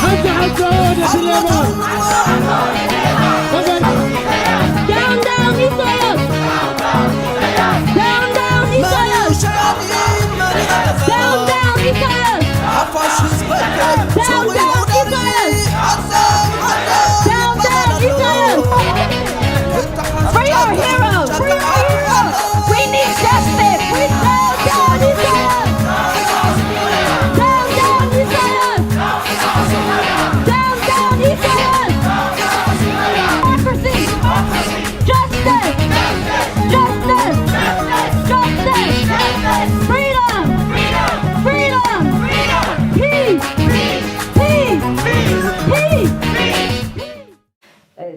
ሓንቲ ሓንቲ ወደ ስሌማን። Down, down, Isaias! Down, down, Isaias! Down, down, Isaias! Down, down, Isaias! Down, down, Isaias! Free our hero! Free our hero! We need justice! We down, down, Isaias! Down, down, Isaias! Down, down, Isaias! Democracy! Justice! Justice! Justice! Freedom! Freedom! Peace! Peace! Peace! Peace!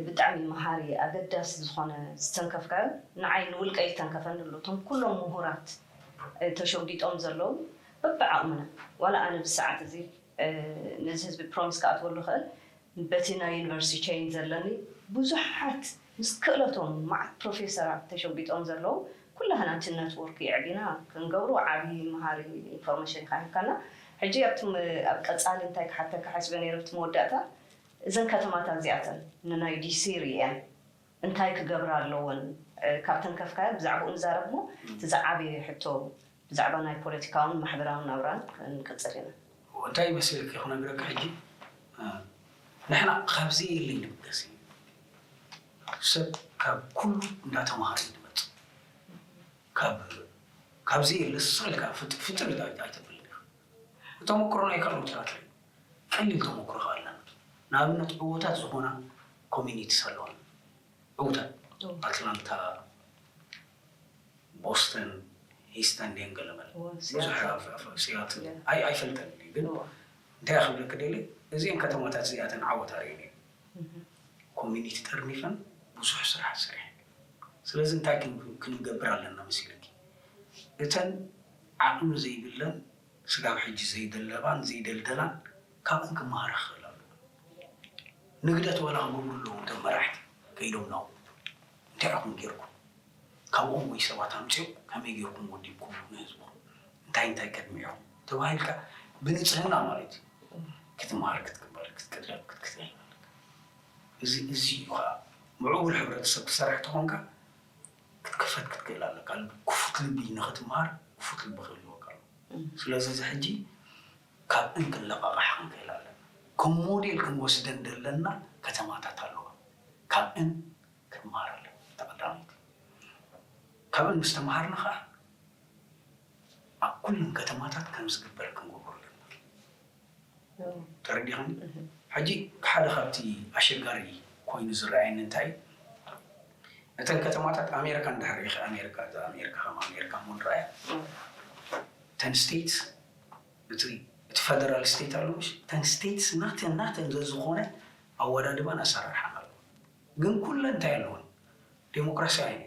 ብጣዕሚ መሃሪ ኣገዳሲ ዝኾነ ዝተንከፍካዮ፣ ንዓይ ንውልቀይ ዝተንከፈኒ ኣሎ። እቶም ኩሎም ምሁራት ተሸጒጦም ዘለዉ በብዓቕምና፣ ዋላ ኣነ ብሰዓት እዚ ነዚ ህዝቢ ፕሮሚስ ክኣትወሉ ክእል፣ በቲ ናይ ዩኒቨርሲቲ ቸይን ዘለኒ ብዙሓት ምስ ክእለቶም መዓት ፕሮፌሰራት ተሸጒጦም ዘለዉ፣ ኩላህና እቲ ነትወርክ የዕቢና ክንገብሩ ዓብዪ መሃሪ ኢንፎርሜሽን ኢኻ ሂብካና። ሕጂ ኣብቲ ኣብ ቀፃሊ እንታይ ክሓተካ ሓሲበ ነይረ ኣብቲ መወዳእታ፣ እዘን ከተማታት እዚኣተን ንናይ ዲሲ ርእየን እንታይ ክገብራ ኣለወን? ካብ ተንከፍካዮ ብዛዕባኡ ንዛረብ እሞ፣ እቲ ዝዓበየ ሕቶ ብዛዕባ ናይ ፖለቲካውን ማሕበራውን ናብራን ክንቅጽል ኢና። እንታይ ይመስለኪ ክነግረካ ሕጂ፣ ንሕና ካብዚ የለ ይንበገስ እዩ። ሰብ ካብ ኩሉ እንዳተማሃረ እዩ ዝመጽእ። ካብ ካብዚ የለ ስቕ ኢልካ ፍጥ- ፍጥር ኢልካ ኣይተብልን ኢኻ። ተመክሮ ናይ ካልኦት ኢኻ ትርኢ። ቀሊል ተመክሮ ከኣ ኣለና። ንኣብነት ዕዉታት ዝኾና ኮሚኒቲስ ኣለዋና። ዕዉታት ኣትላንታ፣ ቦስተን፣ ሂስተን ድየን ገለመለ። እወ፣ ብዙሕ ሲያትል። ኣፍ- ኣፍ- ሲያትል። እያ። ኣይ- ኣይፈልጠን እየ፣ ግን እወ። እንታይ ክብለክ ደልየ፣ እዚአን ከተማታት እዚኣተን ዓወት ኣርእየን እየን። እህ። ኮሚኒቲ ጠርኒፈን ብዙሕ ስራሕ ሰሪሐን። ስለዚ እንታይ ክን- ክንገብር ኣለና መሲለኪ? እተን ዓቕሚ ዘይብለን ስጋብ ሕጂ ዘይደለባን ዘይደልደላን ካብእን ክመሃራ ክኽእል ኣለዎ። ንግደት ዋላ ክገብሩ ኣለዎም እቶም መራሕቲ ከይዶም ናብኡ እንታይ ኢኹም ጌርኩም? ካብኦም ወይ ሰባት ኣምጺኦም ከመይ ጌርኩም ወዲብኩም ንህዝብኹም? እንታይ እንታይ ከድምዕኹም? ተባሂልካ ብንጽህና ማለት እዩ ክትመሃር ክትቅበል ክትቅደም ክትክትል ኣለካ። እዚ እዚ እዩ ከዓ ምዕቡል ሕብረተሰብ ክትሰርሕ ተኾንካ ክትክፈት ክትክእል ኣለካ። ክፉት ልቢ ንኽትመሃር ክፉት ልቢ ክህልወካ ኣለዎ። ስለዚ እዚ ሕጂ ካብእን ክንለቃቃሕ ክንክእል ኣለና። ከም ሞዴል ክንወስደን ዘለና ከተማታት ኣለዋ። ካብእን ክንመሃር ኣለና። ተቐዳሚት ካብእን ምስ ተመሃርና ከዓ ኣብ ኩለን ከተማታት ከም ዝግበር ክንገብሮ ኣለና። ተረዲኹም? ሕጂ ሓደ ካብቲ ኣሸጋሪ ኮይኑ ዝረኣየኒ እንታይ እዩ? እተን ከተማታት ኣሜሪካ እንድሕር ርኢኺ፣ ኣሜሪካ፣ እዛ ኣሜሪካ ከም ኣሜሪካ እሞ ንረኣያ። እተን ስቴትስ፣ እቲ እቲ ፈደራል ስቴት ኣሎ፣ ምሽ? እተን ስቴትስ ናተን ናተን ዘዝኾነ ኣወዳድባን ኣሰራርሓን ኣለዎ። ግን ኩለን እንታይ ኣለዎን? ዴሞክራሲያዊ እዩ።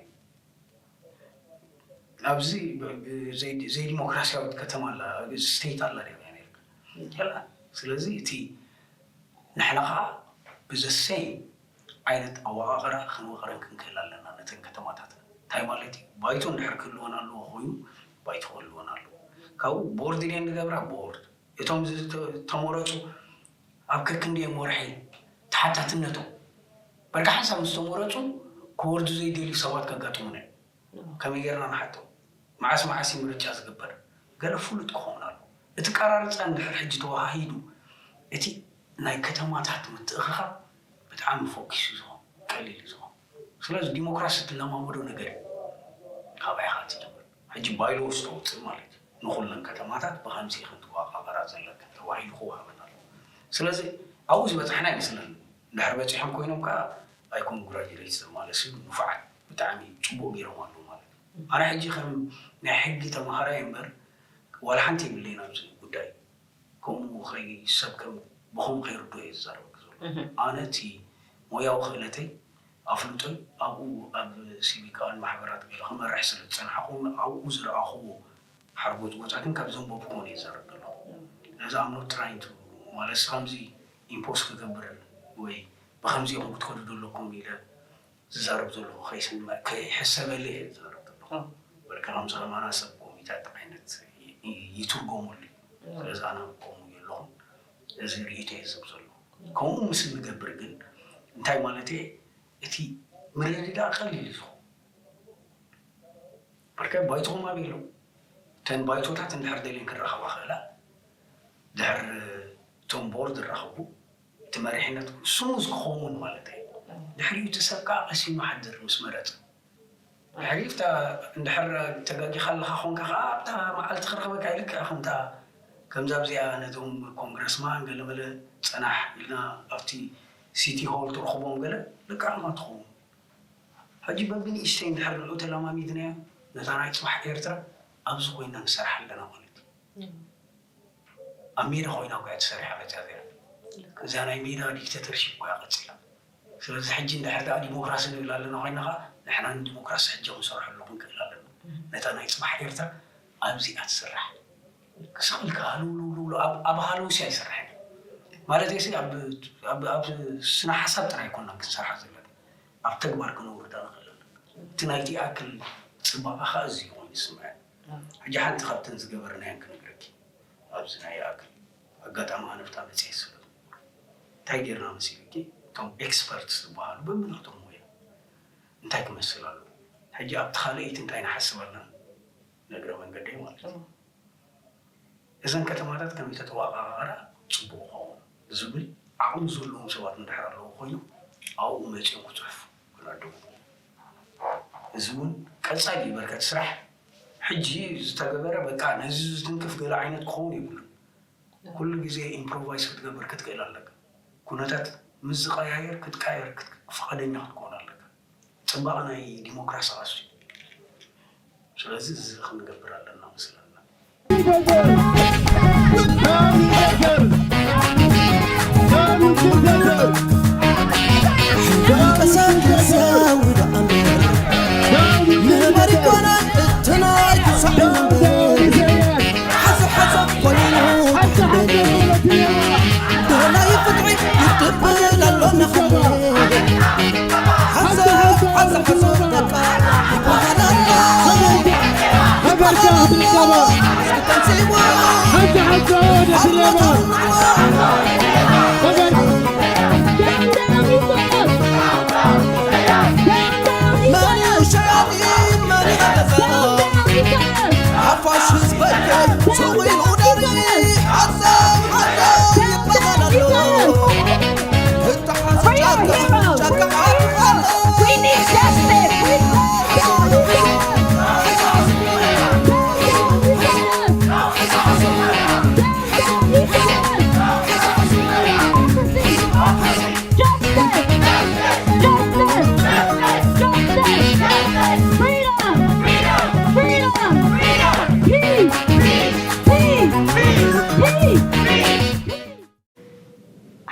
ኣብዚ ብ- ብ- ዘይ- ዘይዲሞክራሲያዊት ከተማ ኣላ፣ ስቴት ኣላ ድያ ኣሜሪካ? የላ። ስለዚ እቲ ንሕና ከዓ ብዘሰይ ዓይነት ኣወቃቅራ ክንወቅረን ክንክእል ኣለና። ነተን ከተማታት እንታይ ማለት እዩ? ባይቶ እንድሕር ክህልወን ኣለዎ ኮይኑ፣ ባይቶ ክህልወን ኣለዎ። ካብኡ ቦርድ ድየን ዝገብራ? ቦርድ። እቶም ዝተመረፁ ኣብ ከክንደየን ወርሒ ተሓታትነቶም በርካ ሓንሳብ ምስ ተመረፁ ክወርዱ ዘይደልዩ ሰባት ከጋጥሙና እዮም። ከመይ ጌርና ንሓቶም? መዓስ መዓስ እዩ ምርጫ ዝግበር? ገለ ፍሉጥ ክኸውን ኣለዎ። እቲ ቀራርፃ እንድሕር ሕጂ ተወሃሂዱ እቲ ናይ ከተማታት ምትእኽኻብ ብጣዕሚ ፎኪስ እዩ ዝኸውን፣ ቀሊል እዩ ዝኸውን። ስለዚ ዲሞክራሲ ትለማመዶ ነገር እዩ። ካባይ ኢኻ ትጅምር። ሕጂ ባይሎስ ተውፅእ ማለት እዩ። ንኹለን ከተማታት ብኸምዚ ኢኽን ትወቃቐራ ዘለክን ተባሂሉ ክወሃበን ኣለዎ። ስለዚ ኣብኡ ዝበፃሕና ይመስለኒ። እንድሕር በፂሖም ኮይኖም ከዓ ኣይኮንግራጁሌት ማለት እዩ ንፉዓት ብጣዕሚ ፅቡቅ ገይሮም ኣለዉ ማለት እዩ። ኣነ ሕጂ ከም ናይ ሕጊ ተምሃራይ እምበር ዋላ ሓንቲ የብለይን ኣብዚ ጉዳይ። ከምኡ ከይ ሰብ ከም ብኸምኡ ከይርድኦ እየ ዝዛረበኪ ዘሎ። ኣነ እቲ ሞያዊ ክእለተይ ኣፍልጦይ ኣብኡ ኣብ ሲቪካውያን ማሕበራት ገለ ክመርሕ ስለ ዝፀናሕኩ ኣብኡ ዝረኣኽዎ ሓርጎፅጎፃትን ካብ ዘንበብኩዎን እየ ዝዛረብ ዘለኹ። ነዚ I'm not trying to ማለት ከምዚ ኢምፖስ ክገብር ወይ ብከምዚ ኢኹም ክትከዱ ዘለኩም ኢለ ዝዛረብ ዘለኹ ከይስምዕ ከይሕሰበለይ እየ ዝዛረብ ዘለኹ። በቃ ከምዚ ከማና ሰብ ኮሚታት ዓይነት ይትርጎመሉ እዩ። ስለዚ ኣነ ከምኡ የለኹም እዚ ርእይቶ እዩ ዝህብ ዘሎ። ከምኡ ምስ እንገብር ግን እንታይ ማለት እየ? እቲ ምርድዳእ ቀሊል እዩ ዝኸውን። በርከ ባይቶኹም ኣበይ ኣሎ? እተን ባይቶታት እንድሕር ደልየን ክራኸባ ክእላ፣ ድሕር እቶም ቦርድ ዝራኸቡ፣ እቲ መሪሕነት ስሙዝ ክኸውን ማለት እዩ። ድሕሪኡ እቲ ሰብ ከዓ ቀሲኑ ሓድር ምስ መረጸ። ድሕሪኡ እታ እንድሕር ተጋጊኻ ኣለኻ ኾንካ ከዓ ኣብታ መዓልቲ ክረኽበካ ይልክዕ ከምታ ከምዛ ኣብዚኣ ነቶም ኮንግረስማን ገለመለ ጸናሕ ኢልና ኣብቲ ሲቲ ሆል ትረኽቦም ገለ ልክዕ ከማ ትኸውን። ሕጂ በብንእሽተይ እንድሕር ንዑ ተለማሚድናዮ ነታ ናይ ጽባሕ ኤርትራ ኣብዚ ኮይና ንሰርሓ ኣለና ማለት እዩ። ኣብ ሜዳ ኮይና እኮ እያ ትሰርሕ መጻእያ። እዛ ናይ ሜዳ ዲክተተርሺፕ እኮ እያ ቀጺላ። ስለዚ ሕጂ እንድሕር ደኣ ዲሞክራሲ ንብል ኣለና ኮይና ኸዓ ንሕና ንዲሞክራሲ ሕጂ ክንሰርሐሉ ክንክእል ኣለና። ነታ ናይ ጽባሕ ኤርትራ ኣብዚኣ ትስራሕ። ክሳብ ኢልካ ሃልውልውልውሉ ኣብ ኣብ ሃልውሲ ኣይሰርሕን እዩ። ማለት ሲ ኣብ ኣብ ኣብ ስነ ሓሳብ ጥራይ ኣይኮናን ክንሰርሓ ዘለና። ኣብ ተግባር ክነውርዳ ንኽእል ኣለና። እቲ ናይቲ ኣክል ጽባቐ ኸዓ እዚ ኮይኑ ይስምዐኒ። ሕጂ ሓንቲ ካብተን ዝገበርናየን ክነግረኪ። ኣብዚ ናይ ኣክል ኣጋጣሚ ኣነ ብጣዕሚ መጽየ ስለ እንታይ ጌርና መሲልኪ እቶም ኤክስፐርትስ ዝበሃሉ በብናቶም ሞያ እንታይ ክመስል ኣለዎ? ሕጂ ኣብቲ ካልኣይቲ እንታይ ንሓስብ ኣለና? ንእግረ መንገደይ ማለት እዩ። እዘን ከተማታት ከመይ ተተዋቃቃራ ጽቡቅ ይኸውን ዝብል ዓቕሚ ዘለዎም ሰባት እንድሕር ኣለዉ ኮይኖም ኣብኡ መጺኦም ክጽሕፉ ክናደቡ። እዚ እውን ቀጻሊ እዩ በርከት ስራሕ ሕጂ ዝተገበረ በቃ ነዚ ዝትንክፍ ገለ ዓይነት ክኸውን የብሉን። ኩሉ ግዜ ኢምፕሮቫይዝ ክትገብር ክትክእል ኣለካ። ኩነታት ምስ ዝቀያየር ክትቀያየር ክት- ፍቓደኛ ክትከውን ኣለካ። ጽባቐ ናይ ዲሞክራሲ ኣሱ። ስለዚ እዚ ክንገብር ኣለና መስለና።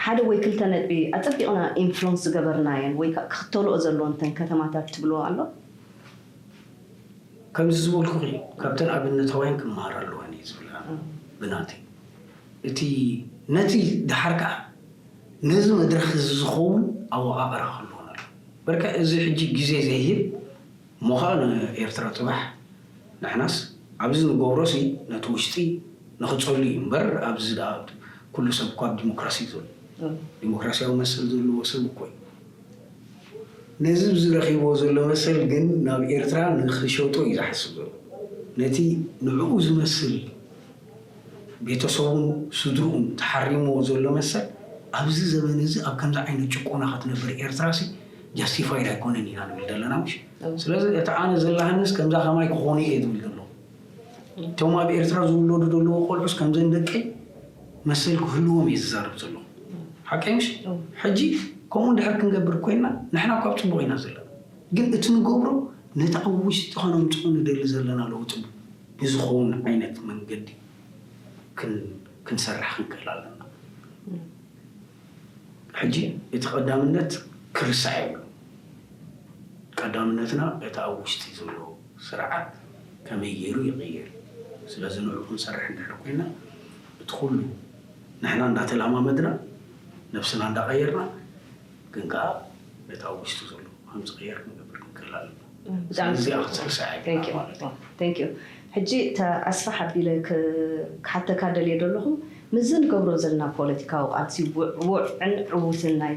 ሓደ ወይ ክልተ ነጥቢ ኣጸቢቕና ኢንፍሉንስ ዝገበርናየን ወይ ከኣ ክኽተልኦ ዘለወን እተን ከተማታት ትብልዎ ኣሎ? ከምዚ ዝበልኩኺ ካብተን ኣብነታውያን ክመሃር ኣለወን እዩ ዝብል ኣነ ብናተይ። እቲ ነቲ ደሓር ከኣ ነዚ መድረኽ እዚ ዝኸውን ኣወቓቕራ ክህልወን ኣሎ። በርካ እዚ ሕጂ ግዜ ዘይህብ እሞ ኸኣ ንኤርትራ ጽባሕ ንሕናስ ኣብዚ ንገብሮሲ ነቲ ውሽጢ ንኽጸሉ እዩ እምበር ኣብዚ ደኣ ኩሉ ሰብ እኳ ኣብ ዲሞክራሲ እዩ ዘሎ። ዲሞክራሲያዊ መሰል ዘለዎ ሰብ እኮ እዩ። ነዚ ኣብዚ ረኺብዎ ዘሎ መሰል ግን ናብ ኤርትራ ንኽሸጦ እዩ ዝሓስብ ዘሎ። ነቲ ንዕኡ ዝመስል ቤተሰቡን ስድርኡን ተሓሪምዎ ዘሎ መሰል ኣብዚ ዘበን እዚ ኣብ ከምዚ ዓይነት ጭቆና ክትነብር ኤርትራሲ ጃስቲፋይድ ኣይኮነን ኢና ንብል ዘለና ምሽ። ስለዚ እቲ ኣነ ዘለሃንስ ከምዛ ከማይ ክኾኑ እየ ዝብል ዘሎ። እቶም ኣብ ኤርትራ ዝውለዱ ዘለዉ ቆልዑስ ከምዘን ደቀይ መሰል ክህልዎም እየ ዝዛረብ ዘለኹ። ሓቀይ ምሽ? ሕጂ ከምኡ እንድሕር ክንገብር ኮይና ንሕና እኳ ኣብ ጽቡቕ ኢና ዘለና። ግን እቲ ንገብሮ ነቲ ኣብ ውሽጢ ከነምጽኦ ንደሊ ዘለና ለውጢ ብዝኸውን ዓይነት መንገዲ ክን- ክንሰርሕ ክንክእል ኣለና። ሕጂ እቲ ቀዳምነት ክርሳዕ የብሉ። ቀዳምነትና እቲ ኣብ ውሽጢ ዘሎ ስርዓት ከመይ ገይሩ ይቕየር እዩ። ስለዚ ንዑ ክንሰርሕ እንድሕር ኮይና እቲ ኩሉ ንሕና እንዳተለማመድና ነብስና እንዳቐየርና ግን ከኣ ነቲ ኣብ ውሽጡ ዘሎ ከም ዝቕየር ክንገብር ክንክእል ኣለና። ብጣዕሚ ስለዚ እዚኣ ክትርሳዕ የብላ ማለት እዩ። Thank you። ሕጂ እታ ኣስፋሕ ኣቢለ ክ- ክሓተካ ደልየ ዘለኹ ምስዚ ንገብሮ ዘለና ፖለቲካዊ ቃልሲ ውዕውዕን ዕዉትን ናይ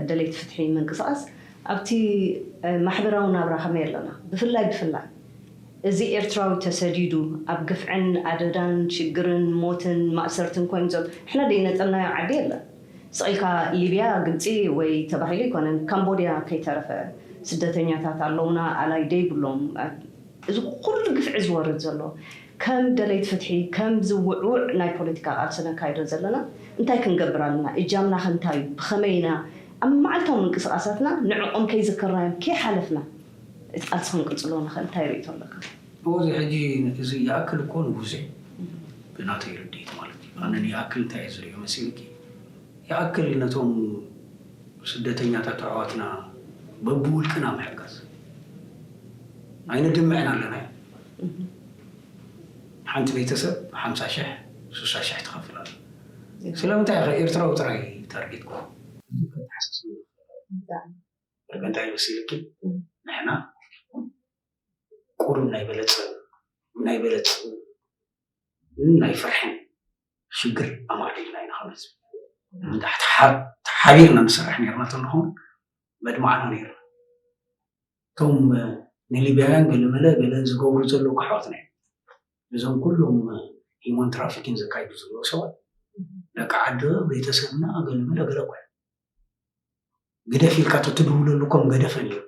ደለይቲ ፍትሒ ምንቅስቃስ ኣብቲ ማሕበራዊ ናብራ ከመይ ኣለና? ብፍላይ ብፍላይ እዚ ኤርትራዊ ተሰዲዱ ኣብ ግፍዕን ኣደዳን ሽግርን ሞትን ማእሰርትን ኮይኑ ዘሎ፣ ንሕና ደይነጸልናዮ ዓዲ የለን። ስቕ ኢልካ ሊብያ፣ ግብጺ ወይ ተባሂሉ ኣይኮነን፣ ካምቦድያ ከይተረፈ ስደተኛታት ኣለውና ኣላይ ደይብሎም። እዚ ኩሉ ግፍዒ ዝወርድ ዘሎ ከም ደለይቲ ፍትሒ፣ ከምዚ ውዕውዕ ናይ ፖለቲካ ቃልሲ ነካይዶ ዘለና እንታይ ክንገብር ኣለና? እጃምና ከ እንታይ እዩ? ብኸመይ ኢና ኣብ መዓልታዊ ምንቅስቃሳትና ንዕኦም ከይዘከርናዮም ከይሓለፍና እቲ ቃልሲ ክንቅጽሎ ንኽእል? እንታይ ርእይቶ ኣለካ? እዚ ሕጂ እዚ ይኣክል እኮ ንጉዜ ብናተይ ርድኢት ማለት እዩ። ኣነ ይኣክል እንታይ እየ ዝርእዮ መሲልኪ? ይኣክል ነቶም ስደተኛታት ኣሕዋትና በብውልቅና ምሕጋዝ ኣይንድምዕን ኣለና እዩ። ሓንቲ ቤተሰብ ሓምሳ ሽሕ ስሳ ሽሕ ትኸፍል ኣለ። ስለምንታይ ኢኸ ኤርትራዊ ጥራይ ታርጌት ክኾን? እዚ ከተሓሳስብ እንታይ መሲልኪ? ንሕና ቁሩብ ናይ በለጸ ናይ በለጽ ናይ ፍርሕን ሽግር ኣማዕቢልና ኢና ከም ህዝቢ። ተሓቢርና ንሰርሕ ነርና ተንኸውን መድማዕና ነርና። እቶም ንሊብያውያን ገለመለ ገለ ዝገብሩ ዘለዉ ኣሕዋትና እዮም። እዞም ኩሎም ሂማን ትራፊኪን ዘካይዱ ዘለዉ ሰባት ደቂ ዓዲ ቤተሰብና ገለመለ ገለ እኳ እዮም። ግደፍ ኢልካ ተትድውለሉ እኮም ገደፈን እዮም።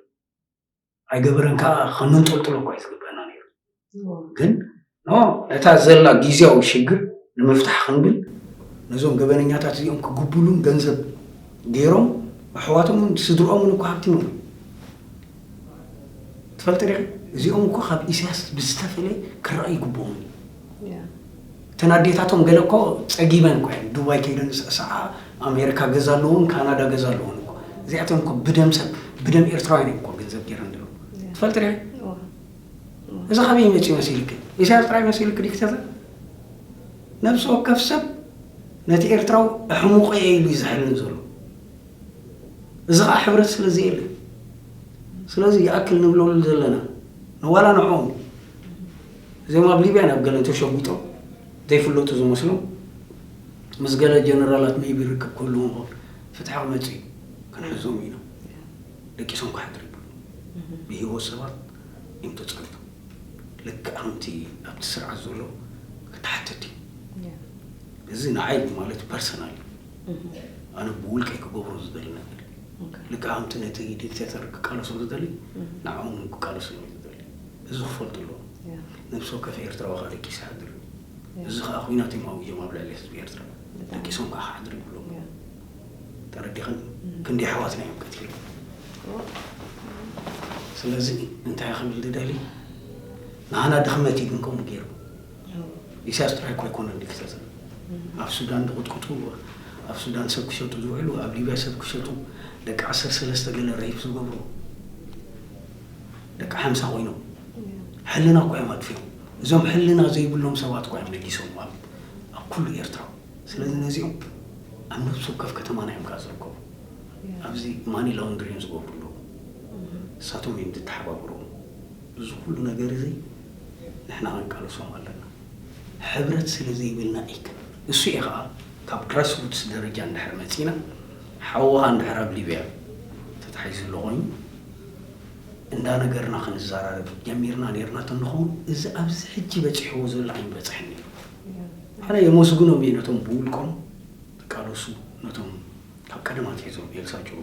ኣይገበረን ከዓ ከነንጠልጥሎ እኳ እዩ ዝግበአና ነይሩ። ግን ኖ ነታ ዘላ ግዜያዊ ሽግር ንምፍታሕ ክንብል ነዞም ገበነኛታት እዚኦም ክግብሉን ገንዘብ ገይሮም ኣሕዋቶምን ስድርኦምን እኳ ሃብቲሞም እዮም። ትፈልጢ ዲኺ? እዚኦም እኮ ካብ ኢሳያስ ብዝተፈለየ ክረኣዩ ይግብኦም እዩ። እተን ኣዴታቶም ገለ እኮ ጸጊበን እኮ እየን ዱባይ ከይደን ዝስዕስዓ፣ ኣሜሪካ ገዛ ኣለውን፣ ካናዳ ገዛ ኣለውን እኮ። እዚኣተን እኮ ብደም ሰብ ብደም ኤርትራውያን እዮም እኮ ገንዘብ ገይረን ዘለዉ። ትፈልጢ ዲኺ? እዚ ካበይ መፂኡ መሲልክ? ኢሳያስ ጥራይ መሲልክ ዲክተተር? ነብሲ ወከፍ ሰብ ነቲ ኤርትራዊ ኣሕሙቐ እየ ኢሉ እዩ ዝሕልን ዘሎ። እዚ ከዓ ሕብረት ስለ ዘየለ ስለዚ ይኣክል ንብለሉ ዘለና ንዋላ ንዕኦም እዚኦም ኣብ ሊብያ ናብ ገለን ተሸጉጦም ዘይፍለጡ ዝመስሎም ምስ ገለ ጀነራላት maybe ርክብ ክህልዎም ይኽእል ፍትሒ ክመፅእ እዩ ክንሕዞም ኢና ደቂሶም ክሓድሩ ይብሉ ብሂወት ሰባት እዮም ተፀሚቶም ልክዕ ከምቲ ኣብቲ ስርዓት ዘሎ ክትሓተት እዩ እዚ ንዓይ ማለት personal እዩ ኣነ ብውልቀይ ክገብሮ ዝደሊ ነገር እዩ ልክዕ ከምቲ ነቲ ዲክቴተር ክቃለሶ ዝደሊ ንዓኦም ክቃለሶ እዮም ዝደሊ እዚ ክፈልጡ ኣለዎ ነብሲ ወከፍ ኤርትራዊ ከዓ ደቂሱ ይሓድር እዩ እዚ ከዓ ኩናት እዮም ኣውጆም ኣብ ልዕሊ ህዝቢ ኤርትራ ደቂሶም ከዓ ክሓድሩ ይብሎም ተረዲኽን ክንደይ ኣሕዋትና እዮም ቀቲሎም ስለዚ እንታይ ክብል ዝደሊ ንዓና ድኽመት እዩ ግን ከምኡ ገይሩ ኢሳያስ ጥራይ እኮ ኣይኮነን ዲክተተር ኣብ ሱዳን ዝቕጥቅጡ ኣብ ሱዳን ሰብ ክሸጡ ዝውዕሉ ኣብ ሊብያ ሰብ ክሸጡ ደቂ ዓሰርተ ሰለስተ ገለ ሬፕ ዝገብሩ ደቂ ሓምሳ ኮይኖም ሕልና እኮ እዮም ኣጥፊኦም እዞም ሕልና ዘይብሎም ሰባት እኮ እዮም ነጊሶም ኣብ ኩሉ ኤርትራ ስለዚ ነዚኦም ኣብ ነብሲ ወከፍ ከተማና እዮም ከዓ ዝርከቡ ኣብዚ ማኒ ላውንድሪን ዝገብሩ ኣለዉ እሳቶም እዮም ዝተሓባብሩ እዚ ኩሉ ነገር እዚ ንሕና ክንቃለሶም ኣለና ሕብረት ስለ ዘይብልና ኢክ እሱ እዩ ከዓ ካብ ግራስሩትስ ደረጃ እንድሕር መፂና ሓወኻ እንድሕር ኣብ ሊብያ ተታሒዙ ኣሎ ኮይኑ እንዳ ነገርና ክንዘራረብ ጀሚርና ነርና ተንኸውን እዚ ኣብዚ ሕጂ በፂሕዎ ዘሎ ኣይንበፅሕን ነይሩ ኣነ የመስግኖም እየ ነቶም ብውልቆም ዝቃለሱ ነቶም ካብ ቀደም ኣትሒዞም ኤልሳ ጭሩ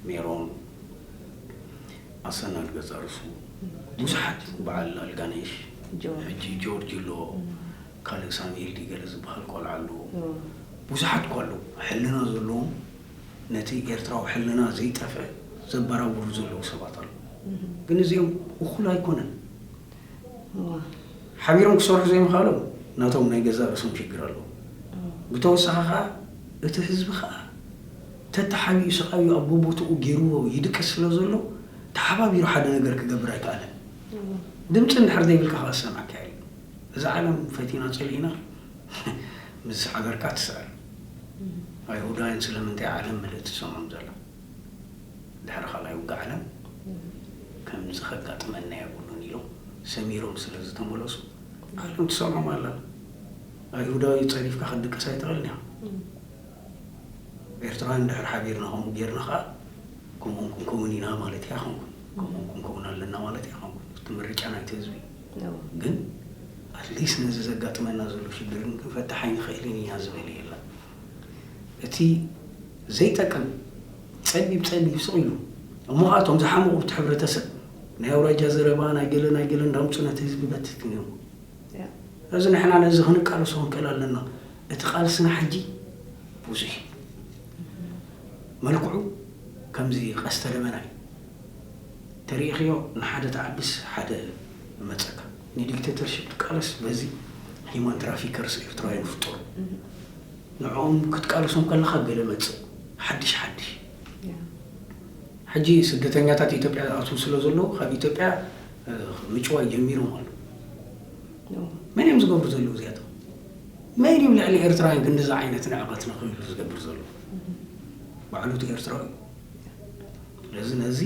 ሜሮን ኣሰና ዝገዛርሱ ብዙሓት በዓል ኣልጋነሽ ሕጂ ጆርጅ ኣሎ ካልእ ሳሙኤል ዲገለ ዝበሃል ቆልዓ ኣሎ ብዙሓት እኳ ኣሎ ሕልና ዘለዎም ነቲ ኤርትራዊ ሕልና ዘይጠፍእ ዘበራብሩ ዘለዉ ሰባት ኣሎ ግን እዚኦም እኹል ኣይኮነን ሓቢሮም ክሰርሑ ዘይምኽኣሎም ናቶም ናይ ገዛእ ርእሶም ሽግር ኣለዎ። ብተወሳኺ ከዓ እቲ ህዝቢ ከዓ ተተሓቢኡ ስቓዩ ኣብ ቦቦትኡ ገይርዎ ይድቅስ ስለ ዘሎ ተሓባቢሩ ሓደ ነገር ክገብር ኣይከኣለን። ድምፂ እንድሕር ዘይብልካ ከዓ ዝሰምዓካ የለን። እዛ ዓለም ፈቲና ፀሊእና ምስ ሓበርካ ትስዕር። ኣይሁዳውያን ስለምንታይ ዓለም ምልእቲ ትሰምዖም ዘላ? ድሕሪ ካልኣይ ውግእ ዓለም ከምዚ ከጋጥመና የብሉን ኢሎም ሰሚሮም ስለ ዝተመለሱ ዓለም ትሰምዖም ኣላ ኣይሁዳዊ ጸሪፍካ ክትድቅስ ኣይትኽእልን ኢኻ። ኤርትራውያን እንድሕር ሓቢርና ከምኡ ጌርና ኸዓ ከምኦም ክንከውን ኢና ማለት እያ ኸንኩን። ከምኦም ክንከውን ኣለና ማለት እያ ኸንኩን። እቲ ምርጫ ናይቲ ህዝቢ እዩ። ግን ኣትሊስት ነዚ ዘጋጥመና ዘሎ ሽግርን ክንፈትሕ ኣይንኽእልን ኢና ዝብል የለን። እቲ ዘይጠቅም ጸቢብ ጸቢብ ስቕ ኢሉ እሞ ኸዓ እቶም ዝሓመቑ እቲ ሕብረተሰብ ናይ ኣውራጃ ዘረባ ናይ ገለ ናይ ገለ እንዳምፁ ነቲ ህዝቢ በትትንዮም። እዚ ንሕና ነዚ ክንቃለሶ ክንክእል ኣለና። እቲ ቃልስና ሕጂ ብዙሕ እዩ። መልክዑ ከምዚ ቀስተ ደመና እዩ። ተሪኢኽዮ ንሓደ ትዓብስ ሓደ መፀካ። ንዲክቴተርሽፕ ትቃለስ በዚ ሂማን ትራፊከርስ ኤርትራውያን ይፍጠሩ። ንዕኦም ክትቃለሶም ከለኻ ገለ መፅእ ሓድሽ ሓድሽ ሕጂ ስደተኛታት ኢትዮጵያ ኣትዉ ስለ ዘለዉ ካብ ኢትዮጵያ ምጭዋይ ጀሚሮም ኣለዉ። መን እዮም ዝገብሩ ዘለዉ እዚኣቶም? መን እዩ ልዕሊ ኤርትራውያን ክንድዚ ዓይነት ንዕቐት ንኽህሉ ዝገብር ዘሎ? ባዕሉ እቲ ኤርትራዊ እዩ። ስለዚ ነዚ